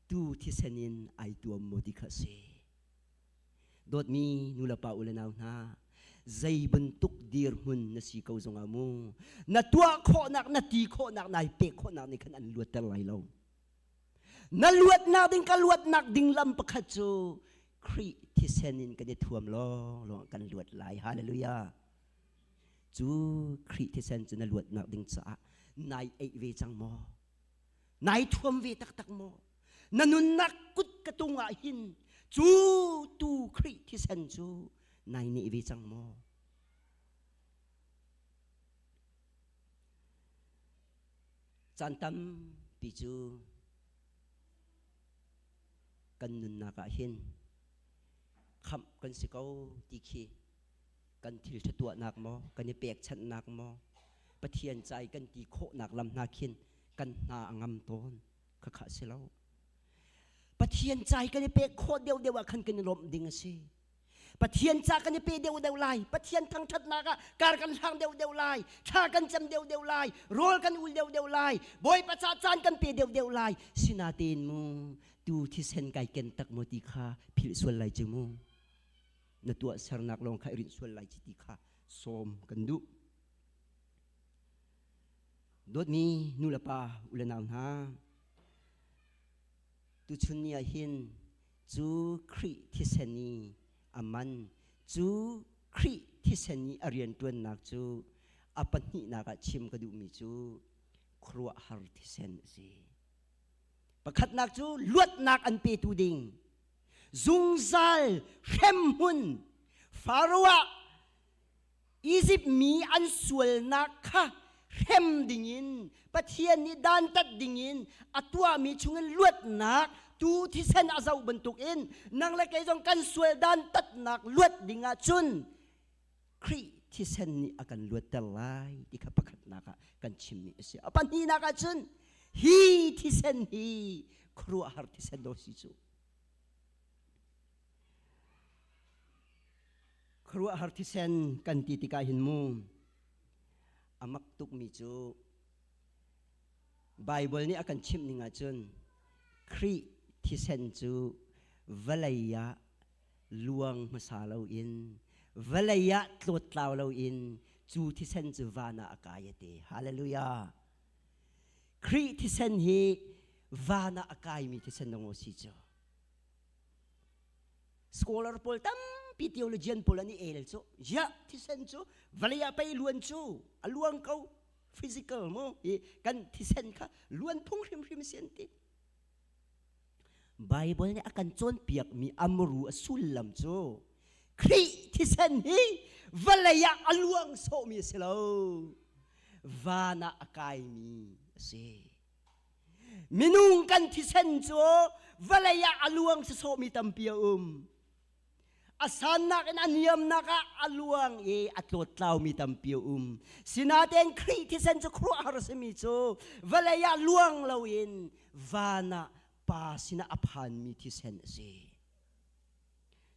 tu thisen in ai tuam maw ti kha si. Dawtmi nulepa u le nau hna, zei bantuk dirhmun na si ko zongah mu, na tuah khawhnak, na ti khawhnak, nai pek khawhnak nih khan an luatter lai lo. Na luatnak ding ka luatnak ding lam pakhat cu Khrih thisen in kan i thuam lawng lawng kan luat lai. Hallelujah. Cu Khrih thisen cu na luatnak ding caah nai eih ve cang maw? Nai thuam ve taktak maw? Na nunnak kut ka tung ah hin cu tu Khrih thisen cu Nai neh ve cang maw? Caan tampi cu kan nunnak ah hin khamh kan si ko ti khi kan thil ṭha tuahnak maw, kan i pekchanhnak maw, Pathian ca i kan ti khawhnak lam hna khin kan hna a ngam tawn. Khakha si lo. Pathian ca i kan i pek khawh deuhdeuh ah khan kan i lawmh ding a si. Pathian ca kan i pe deuhdeuh lai. Pathian thangṭhatnak ah kar kan hlang deuhdeuh lai. Thla kan cam deuhdeuh lai. Rawl kan ul deuhdeuh lai. Bawipa ca caan kan pe deuhdeuh lai. Sinatein mu tu thisen kai ken tak maw ti kha philh sual lai cu mu. Na tuahsernak lawng kha i rinh sual lai ci ti kha sawm kan duh. Dawtmi nu le pa u le nau hna, tuchun ni ah hin cu Khrih thisen i a man, cu Khrih thisen i a rianṭuannak cu a pahnihnak ah chim ka duhmi cu khuaruahhar thisen a si. Pakhatnak cu luatnak an petu ding, zungzal hremhmun Faro ah Izipt mi an sualnak kha hrem dingin Pathian nih dantat dingin a tuahmi chungin luatnak tu thisen a zoh bantukin nang le kei zong kan sual dantatnak luat dingah cun Khrih thisen nih a kan luatter lai ti kha pakhatnak ah kan chimmi a si. A pahnihnak ah cun hi thisen hi khuaruahhar thisen do si cu. Khuaruahhar thisen kan ti tikah hin mu a mak tukmi cu Baibal nih a kan chimh ning ahcun Khrih thisen cu vawlei ah luang hmasa loin vawlei ah tlawttlau loin cu thisen cu van ah a kai a ti. Hallelujah. Khrih thisen hi van ah a kaimi thisen dong si cu. Scholar pawl tampi theologian pawl an i el cu ya thisen cu vawlei ah pei luan cu a luang ko physical mu i kan thisen kha luan phung hrimhrim si an ti. Bible nih a kan cawnpiakmi amru a sullam cu Khrih thisen hi vawlei ah a luang sawhmi a si lo van ah a kaimi a si. Minung kan thisen cu vawlei ah a luang sawsawhmi tampi a um. A sannak in a niamnak ah a luang i a tlawttlaumi tampi a um. Sinain Khrih thisen cu khuaruahhar a simi cu vawlei ah luang loin van ah Pa sinah a phanmi thisen a si.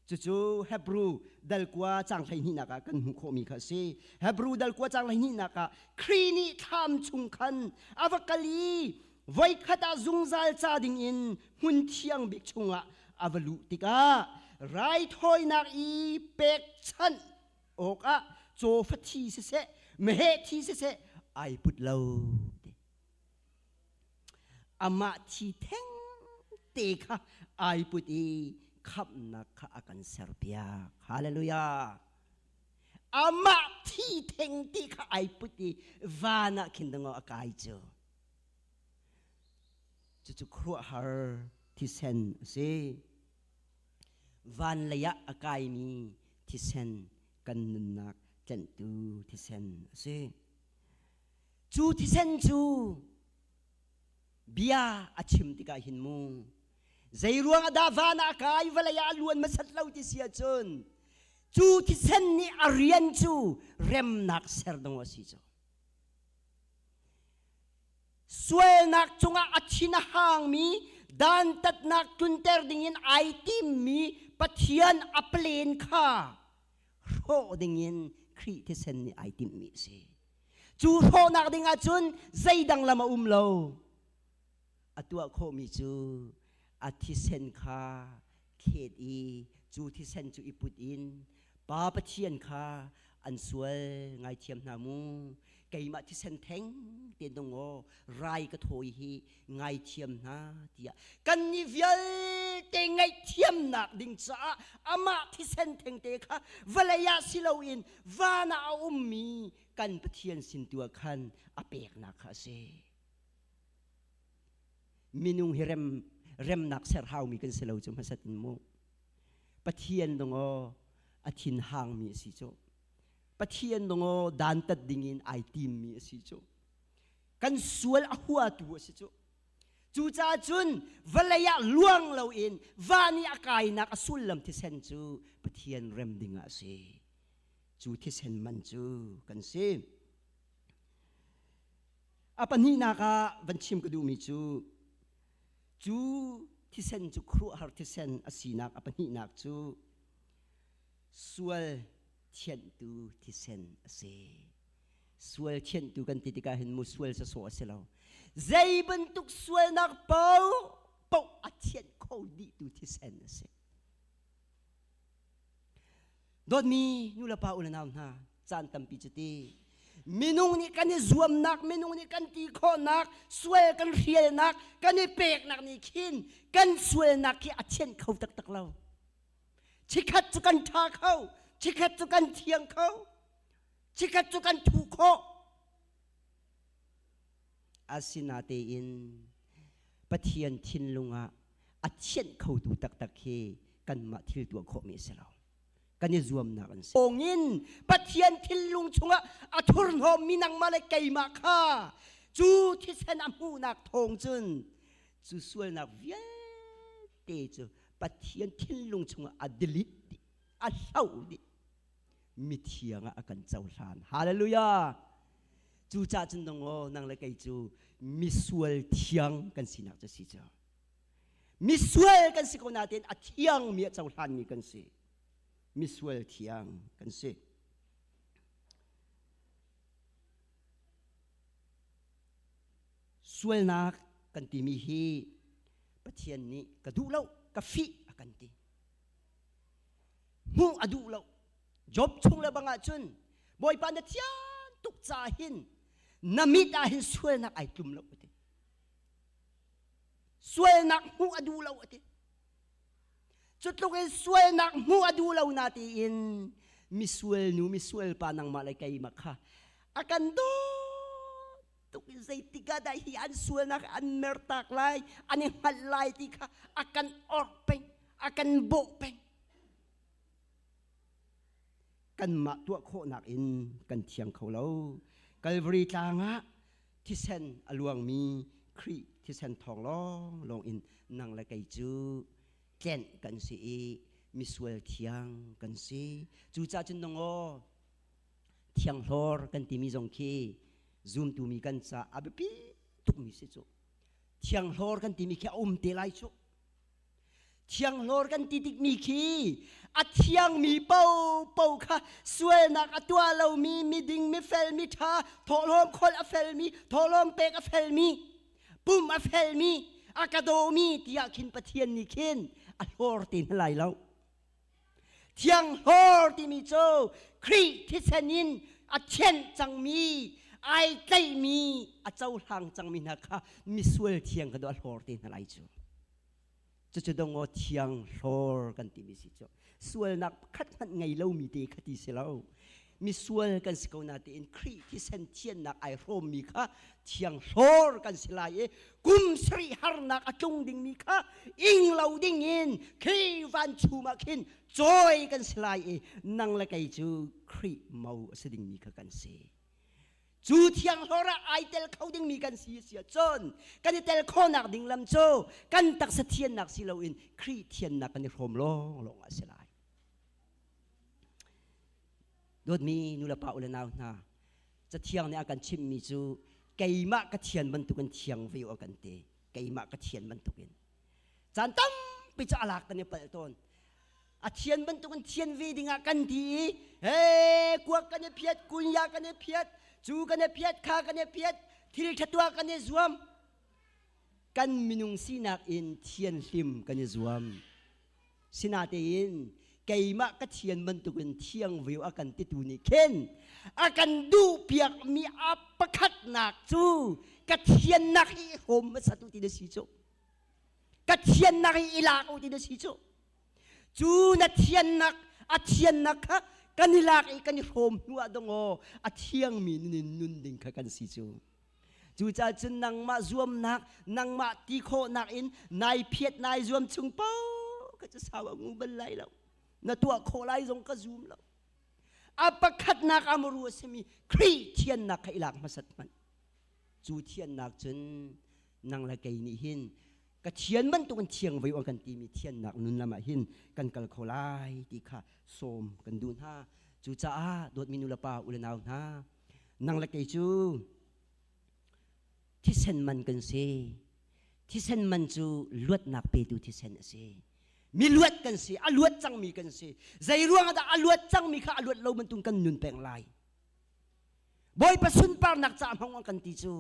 Cucu Hebrew dal kua cang 12nak ah kan hmuh khawhmi kha a si. Hebrew dal kua cang 12nak ah Khrih nih thlam chung khan a va kal i voikhat ah zungzal ca dingin hmun thiang bik chungah a va luh tikah raithawinak i pekchanh awkah cawfa thi siseh meheh thi siseh ai put lo. Amah thi theng te kha ai put i khamhnak kha a kan serpiak. Hallelujah. Amah thi theng ti kha ai put i van ah khin dang a kai cu. Cucu khuaruahhar thisen a si. Van lei ah a kaimi thisen kan nunnak tlenhtu thisen a si. Cu thisen cu bia a chim tikah hin mu zeiruang ah dah van ah kai vawlei ah a luan hmasat lo ti si ahcun cu thisen nih a rian cu remnak ser dong a si cu. Sualnak cungah a thin a hangmi dantatnak tlunter dingin ai timmi Pathian a plan kha hrawh dingin Khrih thisen nih ai timhmi a si. Cu hrawhnak ding ahcun zeidang lam a um lo. A tuah khawhmi cu a thisen kha thlet i cu thisen cu i put in Pa Pathian kha an sual ngaithiam hna mu keimah thisen theng te dong aw rai ka thawi hi ngaithiam hna tiah kan ni vialte ngaihthiamnak ding caah amah thisen thengte kha vawlei ah si loin van ah a ummi kan Pathian sin tu ah khan a peknak kha a si. Minung hi rem remnak ser haumi kan si lo cu hmasat in mu. Pathian dong aw. A thin hangmi a si cu. Pathian dongaw dantat dingin ai timmi a si cu. Kan sual a huatu a si cu. Cucaah cun vawlei ah luang loin van i a kainak a sullam thisen cu Pathian rem dingah a si. Cu thisen man cu kan si. A pahnihnak ah van chim ka duhmi cu cu thisen cu khuaruahhar thisen a sinak a pahnihnak cu sual thianhtu thisen a si. Sual thianhtu kan ti tikah hin mu sual sawsawh a si lo. Zei bantuk sualnak paoh paoh a thianh kho dihtu thisen a si. Dawtmi nulepa u le nau hna, caan tampi cu ti minung nih kan i zuamnak, minung nih kan ti khawhnak, sual kan hrialnak, kan i peknak nih khin kan sualnak khi a thianh kho taktak lo. Chikhat cu kan ṭha kho, chikhat cu kan thiang kho, chikhat cu kan thu khawh. Asinatein Pathian thinlung ah a thianh khotu taktak hi kanmah thil tuah khawhmi a si lo. Kan i zuamnak an si. Ongin Pathian thinlung chungah a thurhnawmmi nangmah le keimah kha cu thisen a hmuhnak thawng cun cu sualnak vialte cu Pathian thinlung chungah a delete dih, a hloh dih. Mithiang ah a kan cohlan. Hallelujah! Cucaah cun dong aw nang le kei cu misual thiang kan sinak cu si cu. Misual kan si ko nain a thiangmi a cohlanmi kan si. Misual thiang kan si. Sualnak kan timi hi Pathian nih ka duh lo, ka fih a kan ti. Hmuh a duh lo. Job chung le bang ahcun Bawipa na thian tuk ca hin na mit ah hin sualnak ai tlum lo a ti. Sualnak hmuh a duh lo a ti. Cu tluk in sualnak hmuh a duh lo na tiin misual nu misual pa nangmah le keimah kha a kan dawt tuk in zeitik ah dah hi an sualnak an mertak lai an i hngalh lai ti kha a kan orh peng a kan bawh peng kanmah tuah khawhnak in kan thiang kho lo Calvary tlang ah thisen a luangmi Khrih thisen thawng lawng lawng in nang le kei cu tlenh kan si i misual thiang kan si. Cucaah cun nang aw thianghlawr kan timi zong khi zumtu mi kan ca a biapi tukmi si cu. Thianghlawr kan timi khi a um te lai cu. Thianghlawr kan ti tikmi khi a thiangmi paohpaoh kha sualnak a tuah lomi miding mifel miṭha thawhlawm kholh a felmi thawhlawm pek a felmi pum a felmi a ka dawmi tiah khin Pathian nih khin a hlawr te hna lai lo. Thianghlawr timi cu Khrih thisen in a thianh cangmi ai tlaihmi a cohlang cangmi hna kha misual thiang kha a hlawr te hna lai cu. Cucu dongaw thiang hlawr kan timi si cu. Sualnak pakhat hmanh ngei lomi te kha ti si lo. Misual kan si ko na tiin Khrih thisen thiannak ai hrawmmi kha thiang hlawr kan si lai i kum sarih harnak a tlung dingmi kha ing lo ding in Khrih van chum ah khin cawi kan si lai i nang le kei cu Khrih mo a si dingmi kha kan si. Cu thianghlawr ah ai tel kho dingmi kan si si ahcun kan i tel khawhnak ding lam cu kan taksa thiannak si loin Khrih thiannak kan i hrawm lawnglawng ah a si lai. Dawtmi nulepa u le nau hna, Cathiang nih a kan chimhmi cu keimah ka thian bantukin thiang ve u a kan ti. Keimah ka thian bantukin. Caan tampi cu a lak kan i palh tawn. A thian bantukin thian ve dingah kan ti i he kuak kan i phiat, kunya kan i phiat, cu kan i phiat, kha kan i phiat, thil ṭha tuah kan i zuam. Kan minung sinak in thianhlim kan i zuam. Sinatein keimah ka thian bantukin thiang veu a kan titu nih khin a kan duhpiakmi a pakhatnak cu ka thiannak hi i hrawm hmasa tu ti na si cu. Ka thiannak hi i lak u ti na si cu. Cu na thiannak a thiannak kha kan i lak i kan i hrawm hnu ah dong aw a thiangmi nun in nun ding kha kan si cu. Cucaah cun nangmah zuamnak, nangmah ti khawhnak in nai phiat nai zuam chung paoh kha cu sau a ngu bal lai lo. Na tuah khawh lai zong ka zum lo. A pakhatnak amaru a simi Khrih thiannak kha i lak hmasat hmanh. Cu thiannak cun nang le kei nih hin ka thian bantukin thiang voi kan timi thiannak nun lam ah hin kan kal kho lai ti kha sawm kan duh hna. Cucaah dawtmi nu le pa u le nau hna, nang le kei cu thisen man kan si. Thisen man cu luatnak petu thisen a si. Mi luat kan si, a luat cangmi kan si. Zei ruang ah dah a luat cangmi kha a luat lo bantuk kan nun peng lai? Bawipa sunparnak ca hmang kan ti cu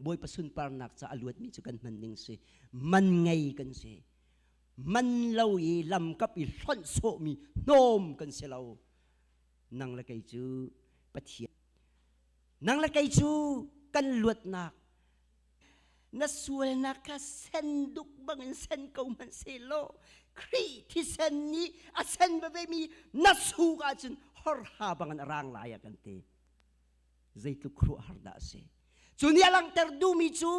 Bawipa sunparnak ca a luatmi cu kan hman ding si. Man ngei kan si. Man lo i lamkap i hlonh sawhmi hnawm kan si lo. Nang le kei cu Pathian. Nang le kei cu kan luatnak na sualnak kha sen duk bangin sen ko hmanh sehlaw Khrih thisen nih a sen vevemi na suk ahcun horha bangin a rang lai a kan ti. Zeitluk khuaruahhar dah a si. Cu nih a langhter duhmi cu.